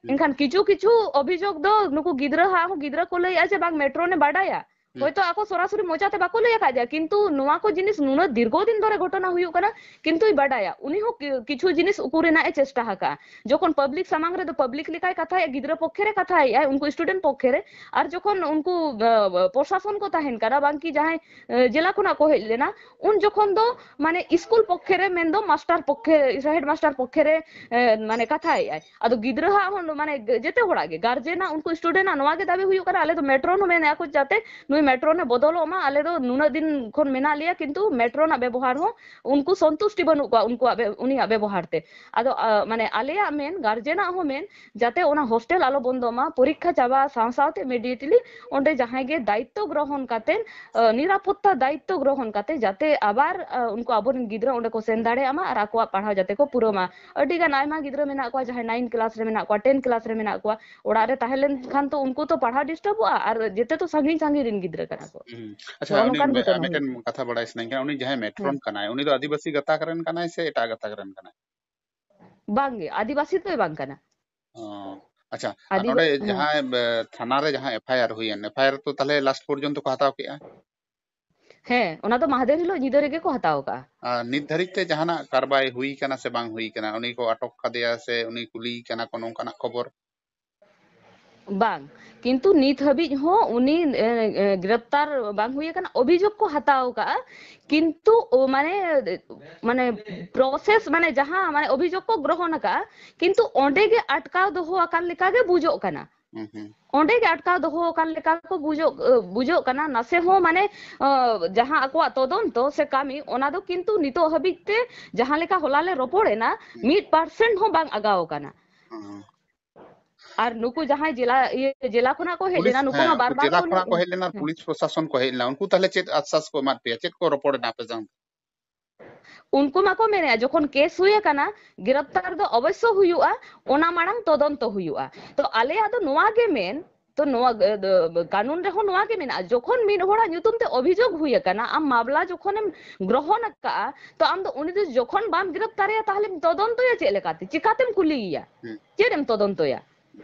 ᱦᱩᱸ᱾ ᱮᱱᱠᱷᱟᱱ ᱠᱤᱪᱷᱩ ᱠᱤᱪᱷᱩ ᱚᱵᱷᱤᱡᱳᱜᱽ ᱫᱚ ᱱᱩᱠᱩ ᱜᱤᱫᱽᱨᱟᱹ ᱦᱟᱜ ᱦᱚᱸ ᱜᱤᱫᱽᱨᱟᱹ ᱠᱚ ᱞᱟᱹᱭᱮᱜᱼᱟ ᱡᱮ, "ᱵᱟᱝ, ᱢᱮᱴᱨᱚᱱ ᱮ ᱵᱟᱰᱟᱭᱟ᱾" ᱦᱩᱸ᱾ ᱦᱚᱭᱛᱳ ᱟᱠᱚ ᱥᱚᱨᱟᱥᱚᱨᱤ ᱢᱚᱪᱟᱛᱮ ᱵᱟᱠᱚ ᱞᱟᱹᱭ ᱟᱠᱟᱫ ᱜᱮᱭᱟ, ᱠᱤᱱᱛᱩ ᱱᱚᱣᱟ ᱠᱚ ᱡᱤᱱᱤᱥ ᱱᱩᱱᱟᱹᱜ ᱫᱤᱨᱜᱷᱚ ᱫᱤᱱ ᱫᱷᱚᱨᱮ ᱜᱷᱚᱴᱚᱱᱟ ᱦᱩᱭᱩᱜ ᱠᱟᱱᱟ, ᱠᱤᱱᱛᱩᱭ ᱵᱟᱰᱟᱭᱟ᱾ ᱩᱱᱤ ᱦᱚᱸ ᱠᱤ-, ᱠᱤᱪᱷᱩ ᱡᱤᱱᱤᱥ ᱩᱠᱩ ᱨᱮᱱᱟᱜ ᱮ ᱪᱮᱥᱴᱟ ᱟᱠᱟᱫᱼᱟ᱾ ᱡᱚᱠᱷᱚᱱ ᱯᱟᱵᱽᱞᱤᱠ ᱥᱟᱢᱟᱝ ᱨᱮᱫᱚ ᱯᱟᱵᱽᱞᱤᱠ ᱞᱮᱠᱟᱭ ᱠᱟᱛᱷᱟᱭᱮᱫᱼᱟ, ᱜᱤᱫᱽᱨᱟᱹ ᱯᱚᱠᱠᱷᱮ ᱨᱮ ᱠᱟᱛᱷᱟᱭᱮᱫᱼᱟᱭ, ᱩᱱᱠᱩ ᱥᱴᱩᱰᱮᱱᱴ ᱯᱚᱠᱠᱷᱮ ᱨᱮ, ᱟᱨ ᱡᱚᱠᱷᱚᱱ ᱩᱱᱠᱩ, ᱟ, ᱟ, ᱯᱨᱚᱥᱟᱥᱚᱱ ᱠᱚ ᱛᱟᱦᱮᱱ ᱠᱟᱱᱟ, ᱵᱟᱝ ᱠᱤ ᱡᱟᱦᱟᱸᱭ, ᱟ, ᱡᱮᱞᱟ ᱠᱷᱚᱱᱟᱜ ᱠᱚ ᱦᱮᱡ ᱞᱮᱱᱟ, ᱩᱱ ᱡᱚᱠᱷᱚᱱ ᱫᱚ ᱢᱟᱱᱮ ᱥᱠᱩᱞ ᱯᱚᱠᱠᱷᱮ ᱨᱮ, ᱢᱮᱱᱫᱚ ᱢᱟᱥᱴᱟᱨ ᱯᱚᱠᱠᱷᱮ, ᱦᱮᱰ ᱢᱟᱥᱴᱟᱨ ᱯᱚᱠᱠᱷᱮ ᱨᱮ, ᱮ, ᱢᱟᱱᱮ ᱠᱟᱛᱷᱟᱭᱮᱫᱼᱟᱭ᱾ ᱟᱫᱚ ᱜᱤᱫᱽᱨᱟᱹ ᱦᱟᱜ ᱦᱚᱸ ᱢᱟᱱᱮ ᱡᱮᱛᱮ ᱦᱚᱲᱟᱜ ᱜᱮ, ᱜᱟᱨᱡᱮᱱᱟᱜ, ᱩᱱᱠᱩ ᱥᱴᱩᱰᱮᱱᱴᱟᱜ ᱱᱚᱣᱟ ᱜᱮ ᱫᱟᱹᱵᱤ ᱦᱩᱭᱩᱜ ᱠᱟᱱᱟ, ᱟᱞᱮ ᱫᱚ ᱢᱮᱴᱨᱚᱱ ᱦᱚᱸ ᱢᱮᱱᱮᱫᱼᱟ ᱠᱚ ᱡᱟᱛᱮ ᱱᱩᱭ ᱢᱮᱴᱨᱚᱱ ᱮ ᱵᱚᱫᱚᱞᱚᱜ ᱢᱟ, ᱟᱞᱮ ᱫᱚ ᱱᱩᱱᱟᱹᱜ ᱫᱤᱱ ᱠᱷᱚᱱ ᱢᱮᱱᱟᱜ ᱞᱮᱭᱟ, ᱠᱤᱱᱛᱩ ᱢᱮᱴᱨᱚᱱᱟᱜ ᱵᱮᱵᱚᱦᱟᱨ ᱦᱚᱸ ᱩᱱᱠᱩ ᱥᱚᱱᱛᱩᱥᱴᱤ ᱵᱟᱹᱱᱩᱜ ᱠᱚᱣᱟ ᱩᱱᱠᱩᱣᱟᱜ ᱵᱮ-, ᱩᱱᱤᱭᱟᱜ ᱵᱮᱵᱚᱦᱟᱨ ᱛᱮ᱾ ᱟᱫᱚ, ᱟ, ᱢᱟᱱᱮ ᱟᱞᱮᱭᱟᱜ ᱢᱮᱱ, ᱜᱟᱨᱡᱮᱱᱟᱜ ᱦᱚᱸ ᱢᱮᱱ, ᱡᱟᱛᱮ ᱚᱱᱟ ᱦᱳᱥᱴᱮᱞ ᱟᱞᱚ ᱵᱚᱱᱫᱚᱜ ᱢᱟ, ᱯᱚᱨᱤᱠᱠᱷᱟ ᱪᱟᱵᱟ ᱥᱟᱶ ᱥᱟᱶᱛᱮ immediately ᱚᱸᱰᱮ ᱡᱟᱦᱟᱸᱭ ᱜᱮ ᱫᱟᱭᱤᱛᱛᱚ ᱜᱨᱚᱦᱚᱱ ᱠᱟᱛᱮ, ᱟ, ᱱᱤᱨᱟᱯᱚᱛᱛᱟ ᱫᱟᱭᱤᱛᱛᱚ ᱜᱨᱚᱦᱚᱱ ᱠᱟᱛᱮ, ᱡᱟᱛᱮ ᱟᱵᱟᱨ, ᱟ, ᱩᱱᱠᱩ ᱟᱵᱚᱨᱮᱱ ᱜᱤᱫᱽᱨᱟᱹ ᱚᱸᱰᱮ ᱠᱚ ᱥᱮᱱ ᱫᱟᱲᱮᱭᱟᱜ ᱢᱟ ᱟᱨ ᱟᱠᱚᱣᱟᱜ ᱯᱟᱲᱦᱟᱣ ᱡᱟᱛᱮ ᱠᱚ ᱯᱩᱨᱟᱹᱣ ᱢᱟ᱾ ᱟᱹᱰᱤ ᱜᱟᱱ ᱟᱭᱢᱟ ᱜᱤᱫᱽᱨᱟᱹ ᱢᱮᱱᱟᱜ ᱠᱚᱣᱟ, ᱡᱟᱦᱟᱸᱭ nine class ᱨᱮ ᱢᱮᱱᱟᱜ ᱠᱚᱣᱟ, ten class ᱨᱮ ᱢᱮᱱᱟᱜ ᱠᱚᱣᱟ, ᱚᱲᱟᱜ ᱨᱮ ᱛᱟᱦᱮᱸ ᱞᱮᱱ ᱠᱷᱟᱱ ᱛᱚ ᱩᱱᱠᱩ ᱛᱚ ᱯᱟᱲᱦᱟᱣ ᱰᱤᱥᱴᱟᱵᱚᱜᱼᱟ, ᱟᱨ ᱡᱮᱛᱮ ᱛᱚ ᱥᱟᱺᱜᱤᱧ ᱥᱟᱺᱜᱤᱧ ᱨᱮᱱ ᱜᱤᱫᱽᱨᱟᱹ ᱠᱟᱱᱟ ᱠᱚ᱾ ᱦᱩᱸ᱾ ᱟᱪᱪᱷᱟ, ᱱᱚᱜᱼᱚ ᱟᱹᱰᱤ ᱱᱚᱝᱠᱟᱱ ᱢᱮ-, ᱜᱷᱚᱴᱚᱱᱟ ᱦᱩᱭᱩᱜᱼᱟ᱾ ᱢᱤᱫᱴᱮᱱ ᱠᱟᱛᱷᱟ ᱵᱟᱲᱟᱭ ᱥᱟᱱᱟᱧ ᱠᱟᱱᱟ, ᱩᱱᱤ ᱡᱟᱦᱟᱸᱭ ᱢᱮᱴᱨᱚᱱ ᱦᱮᱸ᱾ ᱠᱟᱱᱟᱭ, ᱩᱱᱤ ᱫᱚ ᱟᱹᱫᱤᱵᱟᱹᱥᱤ ᱜᱟᱛᱟᱠ ᱨᱮᱱ ᱠᱟᱱᱟᱭ ᱥᱮ ᱮᱴᱟᱜ ᱜᱟᱛᱟᱠ ᱨᱮᱱ ᱠᱟᱱᱟᱭ? ᱵᱟᱝᱜᱮ, ᱟᱹᱫᱤᱵᱟᱹᱥᱤ ᱫᱚᱭ ᱵᱟᱝ ᱠᱟᱱᱟ᱾ ᱚ, ᱟᱪᱪᱷᱟ, ᱟᱨ ᱟᱹᱫᱤᱵᱟ-, ᱱᱚᱰᱮ ᱦᱮᱸ᱾ ᱡᱟᱦᱟᱸᱭ, ᱮ, ᱛᱷᱟᱱᱟ ᱨᱮ ᱡᱟᱦᱟᱸ FIR ᱦᱩᱭᱮᱱ, FIR ᱛᱚ ᱛᱟᱦᱞᱮ ᱞᱟᱥᱴ ᱯᱚᱨᱡᱚᱱᱛᱚ ᱠᱚ ᱦᱟᱛᱟᱣ ᱠᱮᱜᱼᱟ? ᱦᱮᱸ, ᱚᱱᱟ ᱫᱚ ᱢᱟᱦᱫᱮᱨ ᱦᱤᱞᱳᱜ ᱧᱤᱫᱟᱹ ᱨᱮᱜᱮ ᱠᱚ ᱦᱟᱛᱟᱣ ᱠᱟᱜᱼᱟ᱾ ᱟᱨ ᱱᱤᱛ ᱫᱷᱟᱹᱨᱤᱡ ᱛᱮ ᱡᱟᱦᱟᱱᱟᱜ ᱠᱟᱨᱵᱟᱭ ᱦᱩᱭ ᱠᱟᱱᱟ ᱥᱮ ᱵᱟᱝ ᱦᱩᱭ ᱠᱟᱱᱟ? ᱩᱱᱤ ᱠᱚ ᱟᱴᱚᱠ ᱠᱟᱫᱮᱭᱟ ᱥᱮ ᱩᱱᱤ ᱠᱩᱞᱤᱭᱮ ᱠᱟᱱᱟ ᱠᱚ, ᱱᱚᱝᱠᱟᱱᱟᱜ ᱠᱷᱚᱵᱚᱨ? ᱵᱟᱝ, ᱠᱤᱱᱛᱩ ᱱᱤᱛ ᱦᱟᱹᱵᱤᱡ ᱦᱚᱸ ᱩᱱᱤ, ᱮ, ᱮ, ᱜᱨᱮᱯᱛᱟᱨ ᱵᱟᱝ ᱦᱩᱭ ᱟᱠᱟᱱᱟ᱾ ᱚᱵᱷᱤᱡᱳᱜᱽ ᱠᱚ ᱦᱟᱛᱟᱣ ᱠᱟᱜᱼᱟ, ᱠᱤᱱᱛᱩ, ᱚ, ᱢᱟᱱᱮ, ᱢᱟᱱᱮ, ᱯᱨᱚᱥᱮᱥ, ᱢᱟᱱᱮ, ᱡᱟᱦᱟᱸ, ᱢᱟᱱᱮ, ᱚᱵᱷᱤᱡᱳᱜᱽ ᱠᱚ ᱜᱨᱚᱦᱚᱱ ᱟᱠᱟᱜᱼᱟ, ᱠᱤᱱᱛᱩ ᱚᱸᱰᱮ ᱜᱮ ᱟᱴᱠᱟᱣ ᱫᱚᱦᱚ ᱟᱠᱟᱱ ᱞᱮᱠᱟ ᱜᱮ ᱵᱩᱡᱚᱜ ᱠᱟᱱᱟ᱾ ᱦᱩᱸ, ᱦᱩᱸ᱾ ᱚᱸᱰᱮ ᱜᱮ ᱟᱴᱠᱟᱣ ᱫᱚᱦᱚ ᱟᱠᱟᱱ ᱞᱮᱠᱟ ᱠᱚ ᱵᱩᱡᱚᱜ, ᱵᱩᱡᱚᱜ ᱠᱟᱱᱟ᱾ ᱱᱟᱥᱮ ᱦᱚᱸ ᱢᱟᱱᱮ, ᱟᱸ, ᱡᱟᱦᱟᱸ ᱟᱠᱚᱣᱟᱜ ᱛᱚᱫᱚᱱᱛᱚ ᱥᱮ ᱠᱟᱹᱢᱤ, ᱚᱱᱟ ᱫᱚ ᱠᱤᱱᱛᱩ ᱱᱤᱛᱚᱜ ᱦᱟᱹᱵᱤᱡ ᱛᱮ ᱡᱟᱦᱟᱸ ᱞᱮᱠᱟ ᱦᱚᱞᱟ ᱞᱮ ᱨᱚᱯᱚᱲ ᱮᱱᱟ, ᱦᱩᱸ᱾ ᱢᱤᱫ percent ᱦᱚᱸ ᱵᱟᱝ ᱟᱜᱟᱣ ᱟᱠᱟᱱᱟ᱾ ᱦᱩᱸ᱾ ᱟᱨ ᱱᱩᱠᱩ ᱡᱟᱦᱟᱸᱭ ᱡᱮᱞᱟ, ᱤᱭᱟᱹ, ᱡᱮᱞᱟ ᱠᱷᱚᱱᱟᱜ ᱠᱚ ᱦᱮᱡ ᱯᱩᱞᱤᱥ, ᱞᱮᱱᱟ, ᱱᱩᱠᱩ ᱦᱮᱸ, ᱢᱟ ᱵᱟᱨ ᱩᱱᱠᱩ ᱵᱟᱨ ᱡᱮᱞᱟ ᱠᱚ ᱠᱷᱚᱱᱟᱜ ᱠᱚ ᱦᱮᱡ ᱞᱮᱱᱟ, ᱦᱮᱸ᱾ ᱯᱩᱞᱤᱥ ᱯᱨᱚᱥᱟᱥᱚᱱ ᱠᱚ ᱦᱮᱡ ᱞᱮᱱᱟ, ᱩᱱᱠᱩ ᱛᱟᱦᱞᱮ ᱪᱮᱫ ᱟᱥᱥᱟᱥ ᱠᱚ ᱮᱢᱟᱫ ᱯᱮᱭᱟ? ᱪᱮᱫ ᱠᱚ ᱨᱚᱯᱚᱲ ᱮᱱᱟ ᱟᱯᱮ ᱥᱟᱶ? ᱩᱱᱠᱩ ᱢᱟᱠᱚ ᱢᱮᱱᱮᱫᱼᱟ, ᱡᱚᱠᱷᱚᱱ ᱠᱮᱥ ᱦᱩᱭ ᱟᱠᱟᱱᱟ, ᱜᱨᱮᱯᱛᱟᱨ ᱫᱚ ᱚᱵᱚᱥᱥᱚ ᱦᱩᱭᱩᱜᱼᱟ, ᱚᱱᱟ ᱢᱟᱲᱟᱝ ᱛᱚᱫᱚᱱᱛᱚ ᱦᱩᱭᱩᱜᱼᱟ᱾ ᱛᱚ ᱟᱞᱮᱭᱟᱜ ᱫᱚ ᱱᱚᱣᱟ ᱜᱮ ᱢᱮᱱ, ᱛᱚ ᱱᱚᱣᱟ ᱜ-, ᱫᱚ, ᱠᱟᱹᱱᱩᱱ ᱨᱮᱦᱚᱸ ᱱᱚᱣᱟ ᱜᱮ ᱢᱮᱱᱟᱜᱼᱟ, ᱡᱚᱠᱷᱚᱱ ᱢᱤᱫ ᱦᱚᱲᱟᱜ ᱧᱩᱛᱩᱢ ᱛᱮ ᱚᱵᱷᱤᱡᱳᱜᱽ ᱦᱩᱭ ᱟᱠᱟᱱᱟ, ᱟᱢ ᱢᱟᱢᱞᱟ ᱡᱚᱠᱷᱚᱱᱮᱢ ᱜᱨᱚᱦᱚᱱ ᱟᱠᱟᱫᱼᱟ, ᱛᱚ ᱟᱢ ᱫᱚ ᱩᱱᱤ ᱫᱚ ᱡᱚᱠᱷᱚᱱ ᱵᱟᱢ ᱜᱨᱮᱯᱛᱟᱨᱮᱭᱟ, ᱛᱟᱦᱞᱮᱢ ᱛᱚᱫᱚᱱᱛᱚᱭᱟ ᱪᱮᱫ ᱞᱮᱠᱟᱛᱮ? ᱪᱤᱠᱟᱛᱮᱢ ᱠᱩᱞᱤᱭᱮᱭᱟ? ᱦᱩᱸ᱾ ᱪᱮᱫ ᱮᱢ ᱛᱚᱫᱚᱱᱛᱚᱭᱟ?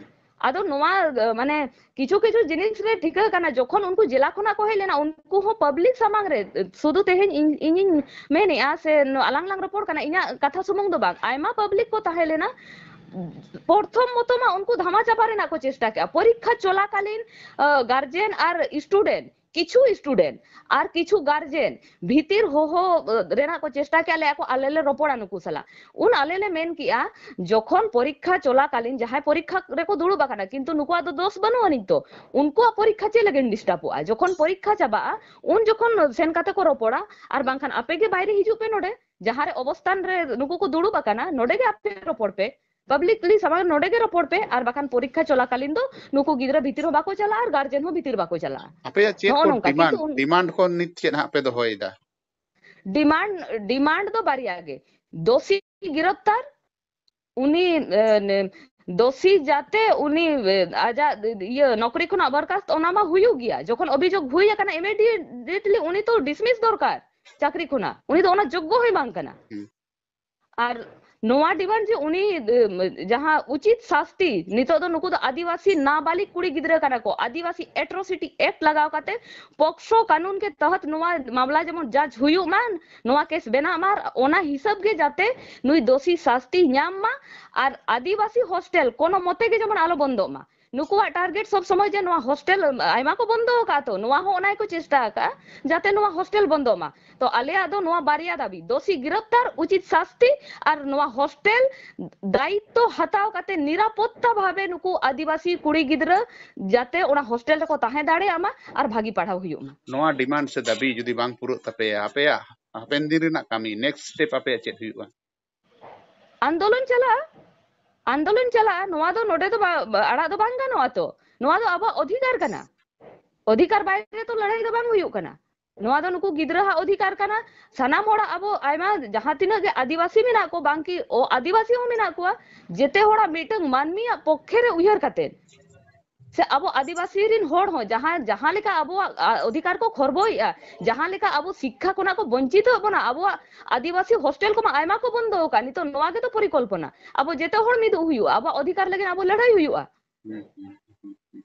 ᱟᱫᱚ ᱱᱚᱣᱟ, ᱟᱸ, ᱢᱟᱱᱮ, ᱠᱤᱪᱷᱩ ᱠᱤᱪᱷᱩ ᱡᱤᱱᱤᱥ ᱨᱮ ᱴᱷᱤᱠᱟᱹ ᱠᱟᱱᱟ, ᱡᱚᱠᱷᱚᱱ ᱩᱱᱠᱩ ᱡᱮᱞᱟ ᱠᱷᱚᱱᱟᱜ ᱠᱚ ᱦᱮᱡ ᱞᱮᱱᱟ, ᱩᱱᱠᱩ ᱦᱚᱸ ᱯᱟᱵᱽᱞᱤᱠ ᱥᱟᱢᱟᱝ ᱨᱮ, ᱥᱩᱫᱷᱩ ᱛᱮᱦᱮᱧ ᱤᱧ, ᱤᱧᱤᱧ ᱢᱮᱱᱮᱜᱼᱟ ᱥᱮ ᱱᱚ-, ᱟᱞᱟᱝ ᱞᱟᱝ ᱨᱚᱯᱚᱲ ᱠᱟᱱᱟ, ᱤᱧᱟᱹᱜ ᱠᱟᱛᱷᱟ ᱥᱩᱢᱩᱝ ᱫᱚ ᱵᱟᱝ, ᱟᱭᱢᱟ ᱯᱟᱵᱽᱞᱤᱠ ᱠᱚ ᱛᱟᱦᱮᱸ ᱞᱮᱱᱟ᱾ ᱯᱨᱚᱛᱷᱚᱢ ᱢᱚᱛᱚ ᱢᱟ ᱩᱱᱠᱩ ᱫᱷᱟᱢᱟ ᱪᱟᱵᱟ ᱨᱮᱱᱟᱜ ᱠᱚ ᱪᱮᱥᱴᱟ ᱠᱮᱜᱼᱟ, ᱯᱚᱨᱤᱠᱠᱷᱟ ᱪᱚᱞᱟᱠᱟᱞᱤᱱ, ᱟᱸ, ᱜᱟᱨᱡᱮᱱ ᱟᱨ ᱥᱴᱩᱰᱮᱱᱴ, ᱠᱤᱪᱷᱩ ᱥᱴᱩᱰᱮᱱᱴ ᱟᱨ ᱠᱤᱪᱷᱩ ᱜᱟᱨᱡᱮᱱ ᱵᱷᱤᱛᱤᱨ ᱦᱚᱦᱚ, ᱟᱸ, ᱨᱮᱱᱟᱜ ᱠᱚ ᱪᱮᱥᱴᱟ ᱠᱮᱜᱼᱟ, ᱞᱟᱹᱭᱟ ᱠᱚ, "ᱟᱞᱮ ᱞᱮ ᱨᱚᱯᱚᱲᱟ ᱱᱩᱠᱩ ᱥᱟᱞᱟᱜ᱾" ᱩᱱ ᱟᱞᱮ ᱞᱮ ᱢᱮᱱ ᱠᱮᱜᱼᱟ, ᱡᱚᱠᱷᱚᱱ ᱯᱚᱨᱤᱠᱠᱷᱟ ᱪᱚᱞᱟᱠᱟᱞᱤᱱ ᱡᱟᱦᱟᱸᱭ ᱯᱚᱨᱤᱠᱠᱷᱟ ᱨᱮᱠᱚ ᱫᱩᱲᱩᱵ ᱟᱠᱟᱱᱟ, ᱠᱤᱱᱛᱩ ᱱᱩᱠᱩᱣᱟᱜ ᱫᱚ ᱫᱳᱥ ᱵᱟᱹᱱᱩᱜ ᱟᱹᱱᱤᱡ ᱛᱚ, ᱩᱱᱠᱩᱣᱟᱜ ᱯᱚᱨᱤᱠᱠᱷᱟ ᱪᱮᱫ ᱞᱟᱹᱜᱤᱫ ᱰᱤᱥᱴᱟᱵᱚᱜᱼᱟ? ᱡᱚᱠᱷᱚᱱ ᱯᱚᱨᱤᱠᱠᱷᱟ ᱪᱟᱵᱟᱜᱼᱟ, ᱩᱱ ᱡᱚᱠᱷᱚᱱ ᱥᱮᱱ ᱠᱟᱛᱮ ᱠᱚ ᱨᱚᱯᱚᱲᱟ, ᱟᱨ ᱵᱟᱝᱠᱷᱟᱱ ᱟᱯᱮ ᱜᱮ ᱵᱟᱭᱨᱮ ᱦᱤᱡᱩᱜ ᱯᱮ, ᱱᱚᱰᱮ ᱡᱟᱦᱟᱸ ᱨᱮ ᱚᱵᱚᱥᱛᱟᱱ ᱨᱮ ᱱᱩᱠᱩ ᱠᱚ ᱫᱩᱲᱩᱵ ᱟᱠᱟᱱᱟ, ᱱᱚᱰᱮ ᱜᱮ ᱟᱯᱮ ᱨᱚᱯᱚᱲ ᱯᱮ, ᱯᱟᱵᱽᱞᱤᱠᱞᱤ ᱥᱟᱢᱟᱝ ᱱᱚᱰᱮ ᱜᱮ ᱨᱚᱯᱚᱲ ᱯᱮ, ᱟᱨ ᱵᱟᱠᱷᱟᱱ ᱯᱚᱨᱤᱠᱠᱷᱟ ᱪᱚᱞᱟᱠᱟᱞᱤᱱ ᱫᱚ ᱱᱩᱠᱩ ᱜᱤᱫᱽᱨᱟᱹ ᱵᱷᱤᱛᱤᱨ ᱦᱚᱸ ᱵᱟᱠᱚ ᱪᱟᱞᱟᱜᱼᱟ ᱟᱨ ᱜᱟᱨᱡᱮᱱ ᱦᱚᱸ ᱵᱷᱤᱛᱤᱨ ᱵᱟᱠᱚ ᱪᱟᱞᱟᱜᱼᱟ᱾ ᱟᱯᱮᱭᱟᱜ ᱪᱮᱫ ᱱᱚᱜᱼᱚ ᱠᱚ ᱱᱚᱝᱠᱟ, ᱰᱤᱢᱟᱱᱰ, ᱠᱤᱱᱛᱩ ᱩᱱ- ᱰᱤᱢᱟᱱᱰ ᱠᱚ ᱱᱤᱛ ᱪᱮᱫ ᱦᱟᱸᱜ ᱯᱮ ᱫᱚᱦᱚᱭᱮᱫᱟ? ᱰᱤᱢᱟᱱᱰ, ᱰᱤᱢᱟᱱᱰ ᱫᱚ ᱵᱟᱨᱭᱟ ᱜᱮ, ᱫᱳᱥᱤ ᱜᱤᱨᱚᱯᱛᱟᱨ, ᱩᱱᱤ, ᱮ, ᱱᱮ, ᱫᱳᱥᱤ ᱡᱟᱛᱮ ᱩᱱᱤ, ᱮ, ᱟᱡᱟᱜ, ᱤᱭᱟᱹ, ᱱᱚᱠᱨᱤ ᱠᱷᱚᱱᱟᱜ ᱵᱚᱨᱠᱟᱥᱛ, ᱚᱱᱟ ᱢᱟ ᱦᱩᱭᱩᱜ ᱜᱮᱭᱟ᱾ ᱡᱚᱠᱷᱚᱱ ᱚᱵᱷᱤᱡᱳᱜᱽ ᱦᱩᱭ ᱟᱠᱟᱱᱟ, immediately ᱩᱱᱤ ᱛᱚ ᱰᱤᱥᱢᱤᱥ ᱫᱚᱨᱠᱟᱨ ᱪᱟᱹᱠᱨᱤ ᱠᱷᱚᱱᱟᱜ, ᱩᱱᱤ ᱫᱚ ᱚᱱᱟ ᱡᱳᱜᱽᱜᱚ ᱦᱚᱸᱭ ᱵᱟᱝ ᱠᱟᱱᱟ᱾ ᱦᱩᱸ᱾ ᱟᱨ ᱱᱚᱣᱟ ᱰᱤᱢᱟᱱᱰ ᱡᱮ ᱩᱱᱤ, ᱮ, ᱡᱟᱦᱟᱸ ᱩᱪᱤᱛ ᱥᱟᱥᱛᱤ, ᱱᱤᱛᱚᱜ ᱫᱚ ᱱᱩᱠᱩ ᱫᱚ ᱟᱹᱫᱤᱵᱟᱹᱥᱤ ᱱᱟᱵᱟᱞᱤᱜ ᱠᱩᱲᱤ ᱜᱤᱫᱽᱨᱟᱹ ᱠᱟᱱᱟ ᱠᱚ, ᱟᱹᱫᱤᱵᱟᱹᱥᱤ ᱮᱴᱨᱳᱥᱤᱴᱤ ᱮᱠᱴ ᱞᱟᱜᱟᱣ ᱠᱟᱛᱮ ᱯᱚᱠᱥᱳ ᱠᱟᱹᱱᱩᱱ ᱠᱮ ᱛᱚᱦᱚᱛ ᱱᱚᱣᱟ ᱢᱟᱢᱞᱟ ᱡᱮᱢᱚᱱ ᱡᱟᱡᱽ ᱦᱩᱭᱩᱜ ᱢᱟ, ᱱᱚᱣᱟ ᱠᱮᱥ ᱵᱮᱱᱟᱜ ᱢᱟ, ᱟᱨ ᱚᱱᱟ ᱦᱤᱥᱟᱹᱵ ᱜᱮ ᱡᱟᱛᱮ ᱱᱩᱭ ᱫᱳᱥᱤ ᱥᱟᱥᱛᱤ ᱧᱟᱢ ᱢᱟ, ᱟᱨ ᱟᱹᱫᱤᱵᱟᱹᱥᱤ ᱦᱳᱥᱴᱮᱞ ᱠᱳᱱᱳ ᱢᱚᱛᱮ ᱜᱮ ᱡᱮᱢᱚᱱ ᱟᱞᱚ ᱵᱚᱱᱫᱚᱜ ᱢᱟ᱾ ᱱᱩᱠᱩᱣᱟᱜ ᱴᱟᱨᱜᱮᱴ ᱥᱚᱵ ᱥᱚᱢᱚᱭ ᱡᱮ ᱱᱚᱣᱟ ᱦᱚᱥᱴᱮᱞ ᱟᱭᱢᱟ ᱠᱚ ᱵᱚᱱᱫᱚ ᱟᱠᱟᱫ, ᱛᱚ ᱱᱚᱣᱟ ᱦᱚᱸ ᱚᱱᱟ ᱜᱮᱠᱚ ᱪᱮᱥᱴᱟ ᱟᱠᱟᱫᱼᱟ ᱡᱟᱛᱮ ᱱᱚᱣᱟ ᱦᱚᱥᱴᱮᱞ ᱵᱚᱱᱫᱚᱜ ᱢᱟ᱾ ᱛᱚ ᱟᱞᱮᱭᱟᱜ ᱫᱚ ᱱᱚᱣᱟ ᱵᱟᱨᱭᱟ ᱫᱟᱹᱵᱤ, ᱫᱳᱥᱤ ᱜᱨᱮᱯᱛᱟᱨ, ᱩᱪᱤᱛ ᱥᱟᱥᱛᱤ, ᱟᱨ ᱱᱚᱣᱟ ᱦᱚᱥᱴᱮᱞ ᱫᱟᱭᱤᱛᱛᱚ ᱦᱟᱛᱟᱣ ᱠᱟᱛᱮ ᱱᱤᱨᱟᱯᱚᱛᱛᱟ ᱵᱷᱟᱵᱮ ᱱᱩᱠᱩ ᱟᱹᱫᱤᱵᱟᱹᱥᱤ ᱠᱩᱲᱤ ᱜᱤᱫᱽᱨᱟᱹ ᱡᱟᱛᱮ ᱚᱱᱟ ᱦᱚᱥᱴᱮᱞ ᱨᱮᱠᱚ ᱛᱟᱦᱮᱸ ᱫᱟᱲᱮᱭᱟᱜ ᱢᱟ ᱟᱨ ᱵᱷᱟᱹᱜᱤ ᱯᱟᱲᱦᱟᱣ ᱦᱩᱭᱩᱜ ᱢᱟ᱾ ᱱᱚᱣᱟ ᱰᱤᱢᱟᱱᱰ ᱥᱮ ᱫᱟᱹᱵᱤ ᱡᱩᱫᱤ ᱵᱟᱝ ᱯᱩᱨᱟᱹᱜ ᱛᱟᱯᱮᱭᱟ, ᱟᱯᱮᱭᱟᱜ ᱦᱟᱯᱮᱱ ᱫᱤᱱ ᱨᱮᱱᱟᱜ ᱠᱟᱹᱢᱤ, ᱱᱮᱠᱥᱴ ᱥᱴᱮᱯ ᱟᱯᱮᱭᱟᱜ ᱪᱮᱫ ᱦᱩᱭᱩᱜᱼᱟ? ᱟᱱᱫᱳᱞᱚᱱ ᱪᱟᱞᱟᱜᱼᱟ, ᱟᱱᱫᱳᱞᱚᱱ ᱪᱟᱞᱟᱜᱼᱟ᱾ ᱱᱚᱣᱟ ᱫᱚ ᱱᱚᱰᱮ ᱫᱚ ᱵᱟ-, ᱵᱟ-, ᱟᱲᱟᱜ ᱫᱚ ᱵᱟᱝ ᱜᱟᱱᱚᱜᱼᱟ ᱛᱚ᱾ ᱱᱚᱣᱟ ᱫᱚ ᱟᱵᱚᱣᱟᱜ ᱚᱫᱷᱤᱠᱟᱨ ᱠᱟᱱᱟ᱾ ᱚᱫᱷᱤᱠᱟᱨ ᱵᱟᱭᱨᱮ ᱛᱚ ᱞᱟᱹᱲᱦᱟᱹᱭ ᱫᱚ ᱵᱟᱝ ᱦᱩᱭᱩᱜ ᱠᱟᱱᱟ᱾ ᱱᱚᱣᱟ ᱫᱚ ᱱᱩᱠᱩ ᱜᱤᱫᱽᱨᱟᱹᱣᱟᱜ ᱚᱫᱷᱤᱠᱟᱨ ᱠᱟᱱᱟ᱾ ᱥᱟᱱᱟᱢ ᱦᱚᱲᱟᱜ, ᱟᱵᱚ ᱟᱭᱢᱟ ᱡᱟᱦᱟᱸ ᱛᱤᱱᱟᱹᱜ ᱜᱮ ᱟᱹᱫᱤᱵᱟᱹᱥᱤ ᱢᱮᱱᱟᱜ ᱠᱚ, ᱵᱟᱝᱠᱤ ᱚ-, ᱟᱹᱫᱤᱵᱟᱹᱥᱤ ᱦᱚᱸ ᱢᱮᱱᱟᱜ ᱠᱚᱣᱟ, ᱡᱮᱛᱮ ᱦᱚᱲᱟᱜ ᱢᱤᱫᱴᱟᱝ ᱢᱟᱹᱱᱢᱤᱭᱟᱜ ᱯᱚᱠᱠᱷᱮ ᱨᱮ ᱩᱭᱦᱟᱹᱨ ᱠᱟᱛᱮ ᱥᱮ ᱟᱵᱚ ᱟᱹᱫᱤᱵᱟᱹᱥᱤ ᱨᱤᱱ ᱦᱚᱲ ᱦᱚᱸ ᱡᱟᱦᱟᱸ, ᱡᱟᱦᱟᱸ ᱞᱮᱠᱟ ᱟᱵᱚᱣᱟᱜ, ᱟ, ᱚᱫᱷᱤᱠᱟᱨ ᱠᱚ ᱠᱷᱚᱨᱵᱚᱭᱮᱜᱼᱟ, ᱡᱟᱦᱟᱸ ᱞᱮᱠᱟ ᱟᱵᱚ ᱥᱤᱠᱠᱷᱟ ᱠᱷᱚᱱᱟᱜ ᱠᱚ ᱵᱚᱧᱪᱤᱛᱚᱜ ᱵᱚᱱᱟ, ᱟᱵᱚᱣᱟᱜ ᱟᱹᱫᱤᱵᱟᱹᱥᱤ ᱦᱚᱥᱴᱮᱞ ᱠᱚᱢᱟ ᱟᱭᱢᱟ ᱠᱚ ᱵᱚᱱᱫᱚ ᱟᱠᱟᱫ᱾ ᱱᱤᱛᱚᱜ ᱱᱚᱣᱟ ᱜᱮᱛᱚ ᱯᱚᱨᱤᱠᱚᱞᱯᱚᱱᱟ, ᱟᱵᱚ ᱡᱮᱛᱮ ᱦᱚᱲ ᱢᱤᱫᱚᱜ ᱦᱩᱭᱩᱜᱼᱟ, ᱟᱵᱚᱣᱟᱜ ᱚᱫᱷᱤᱠᱟᱨ ᱞᱟᱹᱜᱤᱫ ᱟᱵᱚ ᱞᱟᱹᱲᱦᱟᱹᱭ ᱦᱩᱭᱩᱜᱼᱟ᱾ ᱦᱩᱸ, ᱦᱩᱸ, ᱦᱩᱸ, ᱦᱩᱸ᱾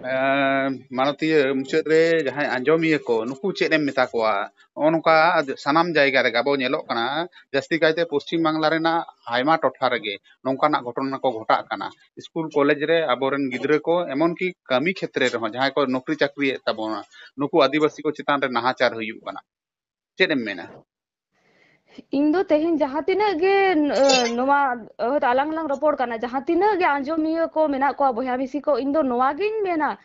ᱮᱸ, ᱢᱟᱱᱚᱛᱤᱭᱟᱹ, ᱢᱩᱪᱟᱹᱫ ᱨᱮ ᱡᱟᱦᱟᱸᱭ ᱟᱸᱡᱚᱢᱤᱭᱟᱹ ᱠᱚ, ᱱᱩᱠᱩ ᱪᱮᱫ ᱮᱢ ᱢᱮᱛᱟ ᱠᱚᱣᱟ? ᱱᱚᱜᱼᱚ ᱱᱚᱝᱠᱟ ᱥᱟᱱᱟᱢ ᱡᱟᱭᱜᱟ ᱨᱮᱜᱮ ᱟᱵᱚ ᱧᱮᱞᱚᱜ ᱠᱟᱱᱟ, ᱡᱟᱹᱥᱛᱤ ᱠᱟᱭᱛᱮ ᱯᱚᱥᱪᱤᱢ ᱵᱟᱝᱞᱟ ᱨᱮᱱᱟᱜ ᱟᱭᱢᱟ ᱴᱚᱴᱷᱟ ᱨᱮᱜᱮ ᱱᱚᱝᱠᱟᱱᱟᱜ ᱜᱷᱚᱴᱚᱱᱟ ᱠᱚ ᱜᱷᱚᱴᱟᱜ ᱠᱟᱱᱟ᱾ ᱥᱠᱩᱞ, ᱠᱚᱞᱮᱡᱽ ᱨᱮ ᱟᱵᱚᱨᱮᱱ ᱜᱤᱫᱽᱨᱟᱹ ᱠᱚ, ᱮᱢᱚᱱᱠᱤ ᱠᱟᱹᱢᱤ ᱠᱷᱮᱛᱨᱮ ᱨᱮᱦᱚᱸ ᱡᱟᱦᱟᱸᱭ ᱠᱚ ᱱᱚᱠᱨᱤ ᱪᱟᱠᱨᱤᱭᱮᱫ ᱛᱟᱵᱚᱱᱟ, ᱱᱩᱠᱩ ᱟᱹᱫᱤᱵᱟᱹᱥᱤ ᱠᱚ ᱪᱮᱛᱟᱱ ᱨᱮ ᱱᱟᱦᱟᱪᱟᱨ ᱦᱩᱭᱩᱜ ᱠᱟᱱᱟ᱾ ᱪᱮᱫ ᱮᱢ ᱢᱮᱱᱟ? ᱤᱧ ᱫᱚ ᱛᱮᱦᱮᱧ ᱡᱟᱦᱟᱸ ᱛᱤᱱᱟᱹᱜ ᱜᱮ, ᱱᱚᱣᱟ ᱦᱚᱭᱛᱳ ᱟᱞᱟᱝ ᱞᱟᱝ ᱨᱚᱯᱚᱲ ᱠᱟᱱᱟ, ᱡᱟᱦᱟᱸ ᱛᱤᱱᱟᱹᱜ ᱜᱮ ᱟᱸᱡᱚᱢᱤᱭᱟᱹ ᱠᱚ ᱢᱮᱱᱟᱜ ᱠᱚᱣᱟ, ᱵᱚᱭᱦᱟ ᱢᱤᱥᱤ ᱠᱚ, ᱤᱧ ᱫᱚ ᱱᱚᱣᱟ ᱜᱤᱧ ᱢᱮᱱᱟ,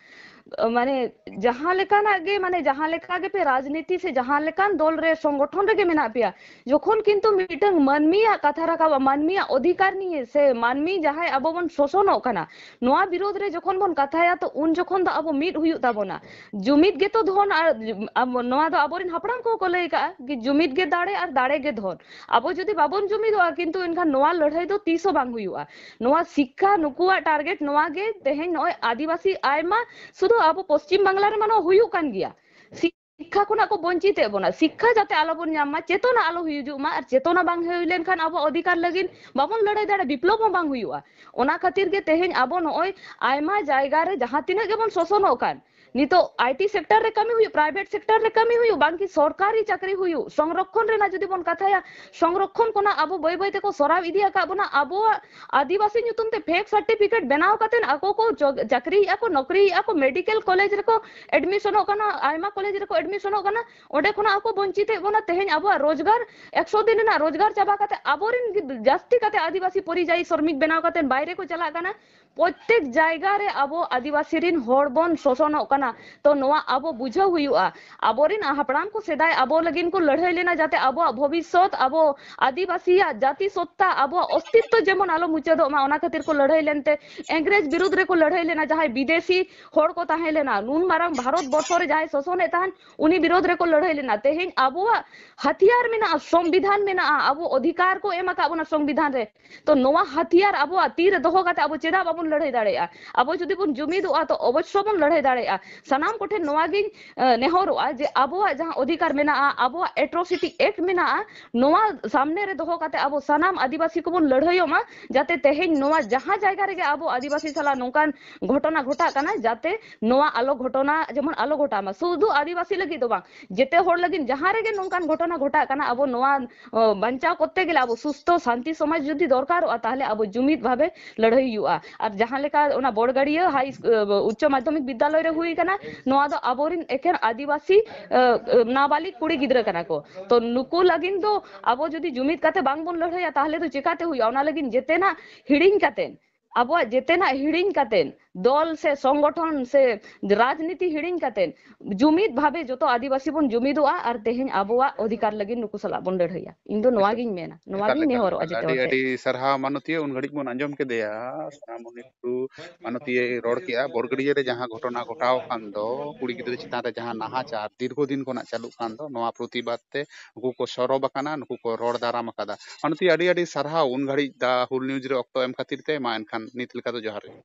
ᱢᱟᱱᱮ, ᱡᱟᱦᱟᱸ ᱞᱮᱠᱟᱱᱟᱜ ᱜᱮ, ᱢᱟᱱᱮ, ᱡᱟᱦᱟᱸ ᱞᱮᱠᱟ ᱜᱮᱯᱮ ᱨᱟᱡᱽᱱᱤᱛᱤ ᱥᱮ ᱡᱟᱦᱟᱸ ᱞᱮᱠᱟᱱ ᱫᱚᱞ ᱨᱮ, ᱥᱚᱝᱜᱚᱴᱷᱚᱱ ᱨᱮᱜᱮ ᱢᱮᱱᱟᱜ ᱯᱮᱭᱟ, ᱡᱚᱠᱷᱚᱱ ᱠᱤᱱᱛᱩ ᱢᱤᱫᱴᱟᱝ ᱢᱟᱹᱱᱢᱤᱭᱟᱜ ᱠᱟᱛᱷᱟ ᱨᱟᱠᱟᱵᱼᱟ, ᱢᱟᱹᱱᱢᱤᱭᱟᱜ ᱚᱫᱷᱤᱠᱟᱨ ᱱᱤᱭᱮ ᱥᱮ ᱢᱟᱹᱱᱢᱤ ᱡᱟᱦᱟᱸᱭ ᱟᱵᱚ ᱵᱚᱱ ᱥᱳᱥᱚᱱᱚᱜ ᱠᱟᱱᱟ, ᱱᱚᱣᱟ ᱵᱤᱨᱳᱫᱷ ᱨᱮ ᱡᱚᱠᱷᱚᱱ ᱵᱚᱱ ᱠᱟᱛᱷᱟᱭᱟ, ᱛᱚ ᱩᱱ ᱡᱚᱠᱷᱚᱱ ᱫᱚ ᱟᱵᱚ ᱢᱤᱫ ᱦᱩᱭᱩᱜ ᱛᱟᱵᱚᱱᱟ᱾ ᱡᱩᱢᱤᱫ ᱜᱮᱛᱚ ᱫᱷᱚᱱ, ᱟᱨ ᱟᱵᱚ, ᱱᱚᱣᱟ ᱫᱚ ᱟᱵᱚᱨᱮᱱ ᱦᱟᱯᱲᱟᱢ ᱠᱚᱦᱚᱸ ᱠᱚ ᱞᱟᱹᱭ ᱠᱟᱜᱼᱟ ᱡᱮ ᱡᱩᱢᱤᱫ ᱜᱮ ᱫᱟᱲᱮ ᱟᱨ ᱫᱟᱲᱮ ᱜᱮ ᱫᱷᱚᱱ᱾ ᱟᱵᱚ ᱡᱩᱫᱤ ᱵᱟᱵᱚᱱ ᱡᱩᱢᱤᱫᱚᱜᱼᱟ, ᱠᱤᱱᱛᱩ ᱮᱱᱠᱷᱟᱱ ᱱᱚᱣᱟ ᱞᱟᱹᱲᱦᱟᱹᱭ ᱫᱚ ᱛᱤᱥ ᱦᱚᱸ ᱵᱟᱝ ᱦᱩᱭᱩᱜᱼᱟ᱾ ᱱᱚᱣᱟ ᱥᱤᱠᱠᱷᱟ, ᱱᱩᱠᱩᱣᱟᱜ ᱴᱟᱨᱜᱮᱴ ᱱᱚᱣᱟ ᱜᱮ ᱛᱮᱦᱮᱧ ᱱᱚᱜᱼᱚᱭ ᱟᱹᱫᱤᱵᱟᱹᱥᱤ ᱟᱭᱢᱟ, ᱥᱩᱫᱷᱩ ᱟᱵᱚ ᱯᱚᱥᱪᱤᱢ ᱵᱟᱝᱞᱟ ᱨᱮᱢᱟ ᱱᱚᱣᱟ ᱦᱩᱭᱩᱜ ᱠᱟᱱ ᱜᱮᱭᱟ᱾ ᱥᱤᱠᱠᱷᱟ ᱠᱷᱚᱱᱟᱜ ᱠᱚ ᱵᱚᱧᱪᱤᱛᱮᱫ ᱵᱚᱱᱟ᱾ ᱥᱤᱠᱠᱷᱟ ᱡᱟᱛᱮ ᱟᱞᱚ ᱵᱚᱱ ᱧᱟᱢ ᱢᱟ, ᱪᱮᱛᱚᱱᱟ ᱟᱞᱚ ᱦᱩᱭ ᱦᱤᱡᱩᱜ ᱢᱟ, ᱟᱨ ᱪᱮᱛᱚᱱᱟ ᱵᱟᱝ ᱦᱩᱭ ᱞᱮᱱᱠᱷᱟᱱ ᱟᱵᱚ ᱚᱫᱷᱤᱠᱟᱨ ᱞᱟᱹᱜᱤᱫ ᱵᱟᱵᱚᱱ ᱞᱟᱹᱲᱦᱟᱹᱭ ᱫᱟᱲᱮᱭᱟᱜᱼᱟ, ᱵᱤᱯᱞᱚᱵ ᱦᱚᱸ ᱵᱟᱝ ᱦᱩᱭᱩᱜᱼᱟ᱾ ᱚᱱᱟ ᱠᱷᱟᱹᱛᱤᱨ ᱜᱮ ᱛᱮᱦᱮᱧ ᱟᱵᱚ ᱱᱚᱜᱼᱚᱭ ᱟᱭᱢᱟ ᱡᱟᱭᱜᱟ ᱨᱮ ᱡᱟᱦᱟᱸ ᱛᱤᱱᱟᱹᱜ ᱜᱮᱵᱚᱱ ᱥᱳᱥᱚᱱᱚᱜ ᱠᱟᱱ, ᱱᱤᱛᱚᱜ ᱟᱭ ᱴᱤ sector ᱨᱮ ᱠᱟᱹᱢᱤ ᱦᱩᱭᱩᱜ, private sector ᱨᱮ ᱠᱟᱹᱢᱤ ᱦᱩᱭᱩᱜ, ᱵᱟᱝᱠᱤ ᱥᱚᱨᱠᱟᱨᱤ ᱪᱟᱹᱠᱨᱤ ᱦᱩᱭᱩᱜ, ᱥᱚᱝᱨᱚᱠᱷᱚᱱ ᱨᱮᱱᱟᱜ ᱡᱩᱫᱤ ᱵᱚᱱ ᱠᱟᱛᱷᱟᱭᱟ, ᱥᱚᱝᱨᱚᱠᱷᱚᱱ ᱠᱷᱚᱱᱟᱜ ᱟᱵᱚ ᱵᱟᱹᱭ ᱵᱟᱹᱭ ᱛᱮᱠᱚ ᱥᱚᱨᱟᱣ ᱤᱫᱤ ᱟᱠᱟᱫ ᱵᱚᱱᱟ᱾ ᱟᱵᱚᱣᱟᱜ ᱟᱹᱫᱤᱵᱟᱹᱥᱤ ᱧᱩᱛᱩᱢ ᱛᱮ fake certificate ᱵᱮᱱᱟᱣ ᱠᱟᱛᱮ ᱟᱠᱚ ᱠᱚ ᱪᱚ-, ᱪᱟᱹᱠᱨᱤᱭᱮᱫᱼᱟ ᱠᱚ, ᱱᱚᱠᱨᱤᱭᱮᱫᱼᱟ ᱠᱚ, medical college ᱨᱮᱠᱚ admission ᱚᱜ ᱠᱟᱱᱟ, ᱟᱭᱢᱟ college ᱨᱮᱠᱚ admission ᱚᱜ ᱠᱟᱱᱟ, ᱚᱸᱰᱮ ᱠᱷᱚᱱᱟᱜ ᱟᱠᱚ ᱵᱚᱧᱪᱤᱛᱮᱫ ᱵᱚᱱᱟ᱾ ᱛᱮᱦᱮᱧ ᱟᱵᱚᱣᱟᱜ ᱨᱳᱡᱽᱜᱟᱨ, ᱮᱠᱥᱚ ᱫᱤᱱ ᱨᱮᱱᱟᱜ ᱨᱳᱡᱽᱜᱟᱨ ᱪᱟᱵᱟ ᱠᱟᱛᱮ ᱟᱵᱚᱨᱮᱱ ᱜᱤᱫ-, ᱡᱟᱹᱥᱛᱤ ᱠᱟᱛᱮ ᱟᱹᱫᱤᱵᱟᱹᱥᱤ ᱯᱚᱨᱤᱡᱟᱭᱤ ᱥᱨᱚᱢᱤᱠ ᱵᱮᱱᱟᱣ ᱠᱟᱛᱮ ᱵᱟᱭᱨᱮ ᱠᱚ ᱪᱟᱞᱟᱜ ᱠᱟᱱᱟ᱾ ᱯᱨᱚᱛᱮᱠ ᱡᱟᱭᱜᱟ ᱨᱮ ᱟᱵᱚ ᱟᱹᱫᱤᱵᱟᱹᱥᱤ ᱨᱤᱱ ᱦᱚᱲ ᱵᱚᱱ ᱥᱳᱥᱚᱱᱚᱜ ᱠᱟᱱᱟ᱾ ᱛᱚ ᱱᱚᱣᱟ ᱟᱵᱚ ᱵᱩᱡᱷᱟᱹᱣ ᱦᱩᱭᱩᱜᱼᱟ᱾ ᱟᱵᱚᱨᱮᱱ ᱦᱟᱯᱲᱟᱢ ᱠᱚ ᱥᱮᱫᱟᱭ ᱟᱵᱚ ᱞᱟᱹᱜᱤᱫ ᱠᱚ ᱞᱟᱹᱲᱦᱟᱹᱭ ᱞᱮᱱᱟ, ᱡᱟᱛᱮ ᱟᱵᱚᱣᱟᱜ ᱵᱷᱚᱵᱤᱥᱥᱚᱛ, ᱟᱵᱚ ᱟᱹᱫᱤᱵᱟᱹᱥᱤᱭᱟᱜ ᱡᱟᱹᱛᱤ ᱥᱚᱛᱛᱟ, ᱟᱵᱚᱣᱟᱜ ᱚᱥᱛᱤᱛᱛᱚ ᱡᱮᱢᱚᱱ ᱟᱞᱚ ᱢᱩᱪᱟᱹᱫᱚᱜ ᱢᱟ, ᱚᱱᱟ ᱠᱷᱟᱹᱛᱤᱨ ᱠᱚ ᱞᱟᱹᱲᱦᱟᱹᱭ ᱞᱮᱱᱛᱮ, ᱤᱝᱨᱮᱡᱽ ᱵᱤᱨᱩᱫᱽ ᱨᱮᱠᱚ ᱞᱟᱹᱲᱦᱟᱹᱭ ᱞᱮᱱᱟ᱾ ᱡᱟᱦᱟᱸᱭ ᱵᱤᱫᱮᱥᱤ ᱦᱚᱲ ᱠᱚ ᱛᱟᱦᱮᱸ ᱞᱮᱱᱟ, ᱱᱩᱱ ᱢᱟᱨᱟᱝ ᱵᱷᱟᱨᱚᱛ ᱵᱚᱨᱥᱚ ᱨᱮ ᱡᱟᱦᱟᱸᱭ ᱥᱳᱥᱚᱱᱮᱫ ᱛᱟᱦᱮᱱ, ᱩᱱᱤ ᱵᱤᱨᱳᱫᱷ ᱨᱮᱠᱚ ᱞᱟᱹᱲᱦᱟᱹᱭ ᱞᱮᱱᱟ᱾ ᱛᱮᱦᱮᱧ ᱟᱵᱚᱣᱟᱜ ᱦᱟᱛᱤᱭᱟᱨ ᱢᱮᱱᱟᱜᱼᱟ, ᱥᱚᱝᱵᱤᱫᱷᱟᱱ ᱢᱮᱱᱟᱜᱼᱟ, ᱟᱵᱚ ᱚᱫᱷᱤᱠᱟᱨ ᱠᱚ ᱮᱢ ᱟᱠᱟᱫ ᱵᱚᱱᱟ ᱥᱚᱝᱵᱤᱫᱷᱟᱱ ᱨᱮ᱾ ᱛᱚ ᱱᱚᱣᱟ ᱦᱟᱛᱤᱭᱟᱨ ᱟᱵᱚᱣᱟᱜ ᱛᱤ ᱨᱮ ᱫᱚᱦᱚ ᱠᱟᱛᱮ ᱟᱵᱚ ᱪᱮᱫᱟᱜ ᱵᱟᱵᱚᱱ ᱞᱟᱹᱲᱦᱟᱹᱭ ᱫᱟᱲᱮᱭᱟᱜᱼᱟ? ᱟᱵᱚ ᱡᱩᱫᱤ ᱵᱚᱱ ᱡᱩᱢᱤᱫᱚᱜᱼᱟ, ᱛᱚ ᱚᱵᱚᱥᱥᱚ ᱵᱚᱱ ᱞᱟᱹᱲᱦᱟᱹᱭ ᱫᱟᱲᱮᱭᱟᱜᱼᱟ᱾ ᱥᱟᱱᱟᱢ ᱠᱚᱴᱷᱮᱱ ᱱᱚᱣᱟ ᱜᱤᱧ, ᱮ, ᱱᱮᱦᱚᱨᱚᱜᱼᱟ ᱡᱮ ᱟᱵᱚᱣᱟᱜ ᱡᱟᱦᱟᱸ ᱚᱫᱷᱤᱠᱟᱨ ᱢᱮᱱᱟᱜᱼᱟ, ᱟᱵᱚᱣᱟᱜ Atrocity Act ᱢᱮᱱᱟᱜᱼᱟ, ᱱᱚᱣᱟ ᱥᱟᱢᱱᱮ ᱨᱮ ᱫᱚᱦᱚ ᱠᱟᱛᱮ ᱟᱵᱚ ᱥᱟᱱᱟᱢ ᱟᱹᱫᱤᱵᱟᱹᱥᱤ ᱠᱚᱵᱚᱱ ᱞᱟᱹᱲᱦᱟᱹᱭᱚᱜ ᱢᱟ, ᱡᱟᱛᱮ ᱛᱮᱦᱮᱧ ᱱᱚᱣᱟ ᱡᱟᱦᱟᱸ ᱡᱟᱭᱜᱟ ᱨᱮᱜᱮ ᱟᱵᱚ ᱟᱹᱫᱤᱵᱟᱹᱥᱤ ᱥᱟᱞᱟᱜ ᱱᱚᱝᱠᱟᱱ ᱜᱷᱚᱴᱚᱱᱟ ᱜᱷᱚᱴᱟᱜ ᱠᱟᱱᱟ, ᱡᱟᱛᱮ ᱱᱚᱣᱟ ᱟᱞᱚ ᱜᱷᱚᱴᱚᱱᱟ, ᱡᱮᱢᱚᱱ ᱟᱞᱚ ᱜᱷᱚᱴᱟᱜ ᱢᱟ᱾ ᱥᱩᱫᱷᱩ ᱟᱹᱫᱤᱵᱟᱹᱥᱤ ᱞᱟᱹᱜᱤᱫ ᱫᱚ ᱵᱟᱝ, ᱡᱮᱛᱮ ᱦᱚᱲ ᱞᱟᱹᱜᱤᱫ ᱡᱟᱦᱟᱸ ᱨᱮᱜᱮ ᱱᱚᱝᱠᱟᱱ ᱜᱷᱚᱴᱚᱱᱟ ᱜᱷᱚᱴᱟᱜ ᱠᱟᱱᱟ, ᱟᱵᱚ ᱱᱚᱣᱟ, ᱚ, ᱵᱟᱧᱪᱟᱣ ᱠᱚᱨᱛᱮ ᱜᱮᱞᱮ ᱟᱵᱚ ᱥᱩᱥᱛᱷᱚ ᱥᱟᱱᱛᱤ ᱥᱚᱢᱟᱡᱽ ᱡᱩᱫᱤ ᱫᱚᱨᱠᱟᱨᱚᱜᱼᱟ, ᱛᱟᱦᱞᱮ ᱟᱵᱚ ᱡᱩᱢᱤᱫ ᱵᱷᱟᱵᱮ ᱞᱟᱹᱲᱦᱟᱹᱭ ᱦᱩᱭᱩᱜᱼᱟ᱾ ᱟᱨ ᱡᱟᱦᱟᱸ ᱞᱮᱠᱟ ᱚᱱᱟ ᱵᱚᱲᱜᱟᱲᱤᱭᱟᱹ ᱦᱟᱭ ᱤᱥ-, ᱚ, ᱩᱪᱪᱚ ᱢᱟᱫᱽᱫᱷᱚᱢᱤᱠ ᱵᱤᱫᱽᱫᱟᱞᱚᱭ ᱨᱮ ᱦᱩᱭ ᱠᱟᱱᱟ, ᱱᱚᱣᱟ ᱫᱚ ᱟᱵᱚᱨᱮᱱ ᱮᱠᱮᱱ ᱟᱹᱫᱤᱵᱟᱹᱥᱤ, ᱚ, ᱚ, ᱱᱟᱵᱟᱞᱤᱜ ᱠᱩᱲᱤ ᱜᱤᱫᱽᱨᱟᱹ ᱠᱟᱱᱟ ᱠᱚ᱾ ᱛᱚ ᱱᱩᱠᱩ ᱞᱟᱹᱜᱤᱫ ᱫᱚ ᱟᱵᱚ ᱡᱩᱫᱤ ᱡᱩᱢᱤᱫ ᱠᱟᱛᱮ ᱵᱟᱝ ᱵᱚᱱ ᱞᱟᱹᱲᱦᱟᱹᱭᱟ, ᱛᱟᱦᱞᱮ ᱫᱚ ᱪᱮᱠᱟᱛᱮ ᱦᱩᱭᱩᱜᱼᱟ? ᱚᱱᱟ ᱞᱟᱹᱜᱤᱫ ᱡᱮᱛᱮᱱᱟᱜ ᱦᱤᱲᱤᱧ ᱠᱟᱛᱮ, ᱟᱵᱚᱣᱟᱜ ᱡᱮᱛᱮᱱᱟᱜ ᱦᱤᱲᱤᱧ ᱠᱟᱛᱮ, ᱫᱚᱞ ᱥᱮ ᱥᱚᱝᱜᱚᱴᱷᱚᱱ ᱥᱮ ᱨᱟᱡᱽᱱᱤᱛᱤ ᱦᱤᱲᱤᱧ ᱠᱟᱛᱮ, ᱡᱩᱢᱤᱫ ᱵᱷᱟᱵᱮ ᱡᱚᱛᱚ ᱟᱹᱫᱤᱵᱟᱹᱥᱤ ᱵᱚᱱ ᱡᱩᱢᱤᱫᱚᱜᱼᱟ ᱟᱨ ᱛᱮᱦᱮᱧ ᱟᱵᱚᱣᱟᱜ ᱚᱫᱷᱤᱠᱟᱨ ᱞᱟᱹᱜᱤᱫ ᱱᱩᱠᱩ ᱥᱟᱞᱟᱜ ᱵᱚᱱ ᱞᱟᱹᱲᱦᱟᱹᱭᱟ᱾ ᱤᱧ ᱫᱚ ᱱᱚᱣᱟ ᱮᱠᱟᱞ, ᱜᱤᱧ ᱢᱮᱱᱟ, ᱱᱚᱣᱟ ᱮᱠᱟᱞ, ᱜᱤᱧ ᱮᱠᱟᱞ, ᱱᱮᱦᱚᱨᱚᱜᱼᱟ ᱮᱠᱟᱞ᱾ ᱡᱚᱛᱚ ᱟᱹᱰᱤ, ᱦᱚᱲ ᱴᱷᱮᱱ᱾ ᱟᱹᱰᱤ ᱥᱟᱨᱦᱟᱣ ᱢᱟᱱᱚᱛᱤᱭᱟᱹ᱾ ᱩᱱ ᱜᱷᱟᱹᱲᱤᱡ ᱵᱚᱱ ᱟᱸᱡᱚᱢ ᱠᱮᱫᱮᱭᱟ ᱥᱳᱱᱟᱢᱩᱱᱤ ᱴᱩᱰᱩ, ᱢᱟᱱᱚᱛᱤᱭᱟᱹ ᱨᱚᱲ ᱠᱮᱜᱼᱟ ᱵᱚᱲᱜᱟᱹᱰᱤᱭᱟᱹ ᱨᱮ ᱡᱟᱦᱟᱸ ᱜᱷᱚᱴᱚᱱᱟ ᱜᱷᱚᱴᱟᱣ ᱟᱠᱟᱱ ᱫᱚ, ᱠᱩᱲᱤ ᱜᱤᱫᱽᱨᱟᱹ ᱪᱮᱛᱟᱱ ᱨᱮ ᱡᱟᱦᱟᱸ ᱱᱟᱦᱟᱪᱟᱨ ᱫᱤᱨᱜᱷᱚ ᱫᱤᱱ ᱠᱷᱚᱱᱟᱜ ᱪᱟᱹᱞᱩᱜ ᱠᱟᱱ ᱫᱚ, ᱱᱚᱣᱟ ᱯᱨᱚᱛᱤᱵᱟᱫ ᱛᱮ ᱩᱱᱠᱩ ᱠᱚ ᱥᱚᱨᱚᱵ ᱟᱠᱟᱱᱟ, ᱱᱩᱠᱩ ᱠᱚ ᱨᱚᱲ ᱫᱟᱨᱟᱢ ᱟᱠᱟᱫᱟ᱾ ᱢᱟᱱᱚᱛᱤᱭᱟᱹ, ᱟᱹᱰᱤ ᱟᱹᱰᱤ ᱥᱟᱨᱦᱟᱣ ᱩᱱ ᱜᱷᱟᱹᱲᱤᱡ ᱫᱟ ᱦᱩᱞ ᱱᱤᱭᱩᱡᱽ ᱨᱮ ᱚᱠᱛᱚ ᱮᱢ ᱠᱷᱟᱹᱛᱤᱨ ᱛᱮ᱾ ᱢᱟ ᱮᱱᱠᱷᱟᱱ ᱱᱤᱛ ᱞᱮᱠᱟ ᱫᱚ ᱡᱚᱦᱟᱨ ᱜᱮ᱾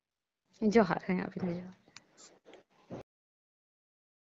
ᱡᱚᱦᱟᱨ, ᱦᱮᱸ, ᱟᱹᱵᱤᱱ ᱦᱚᱸ ᱡᱚᱦᱟᱨ᱾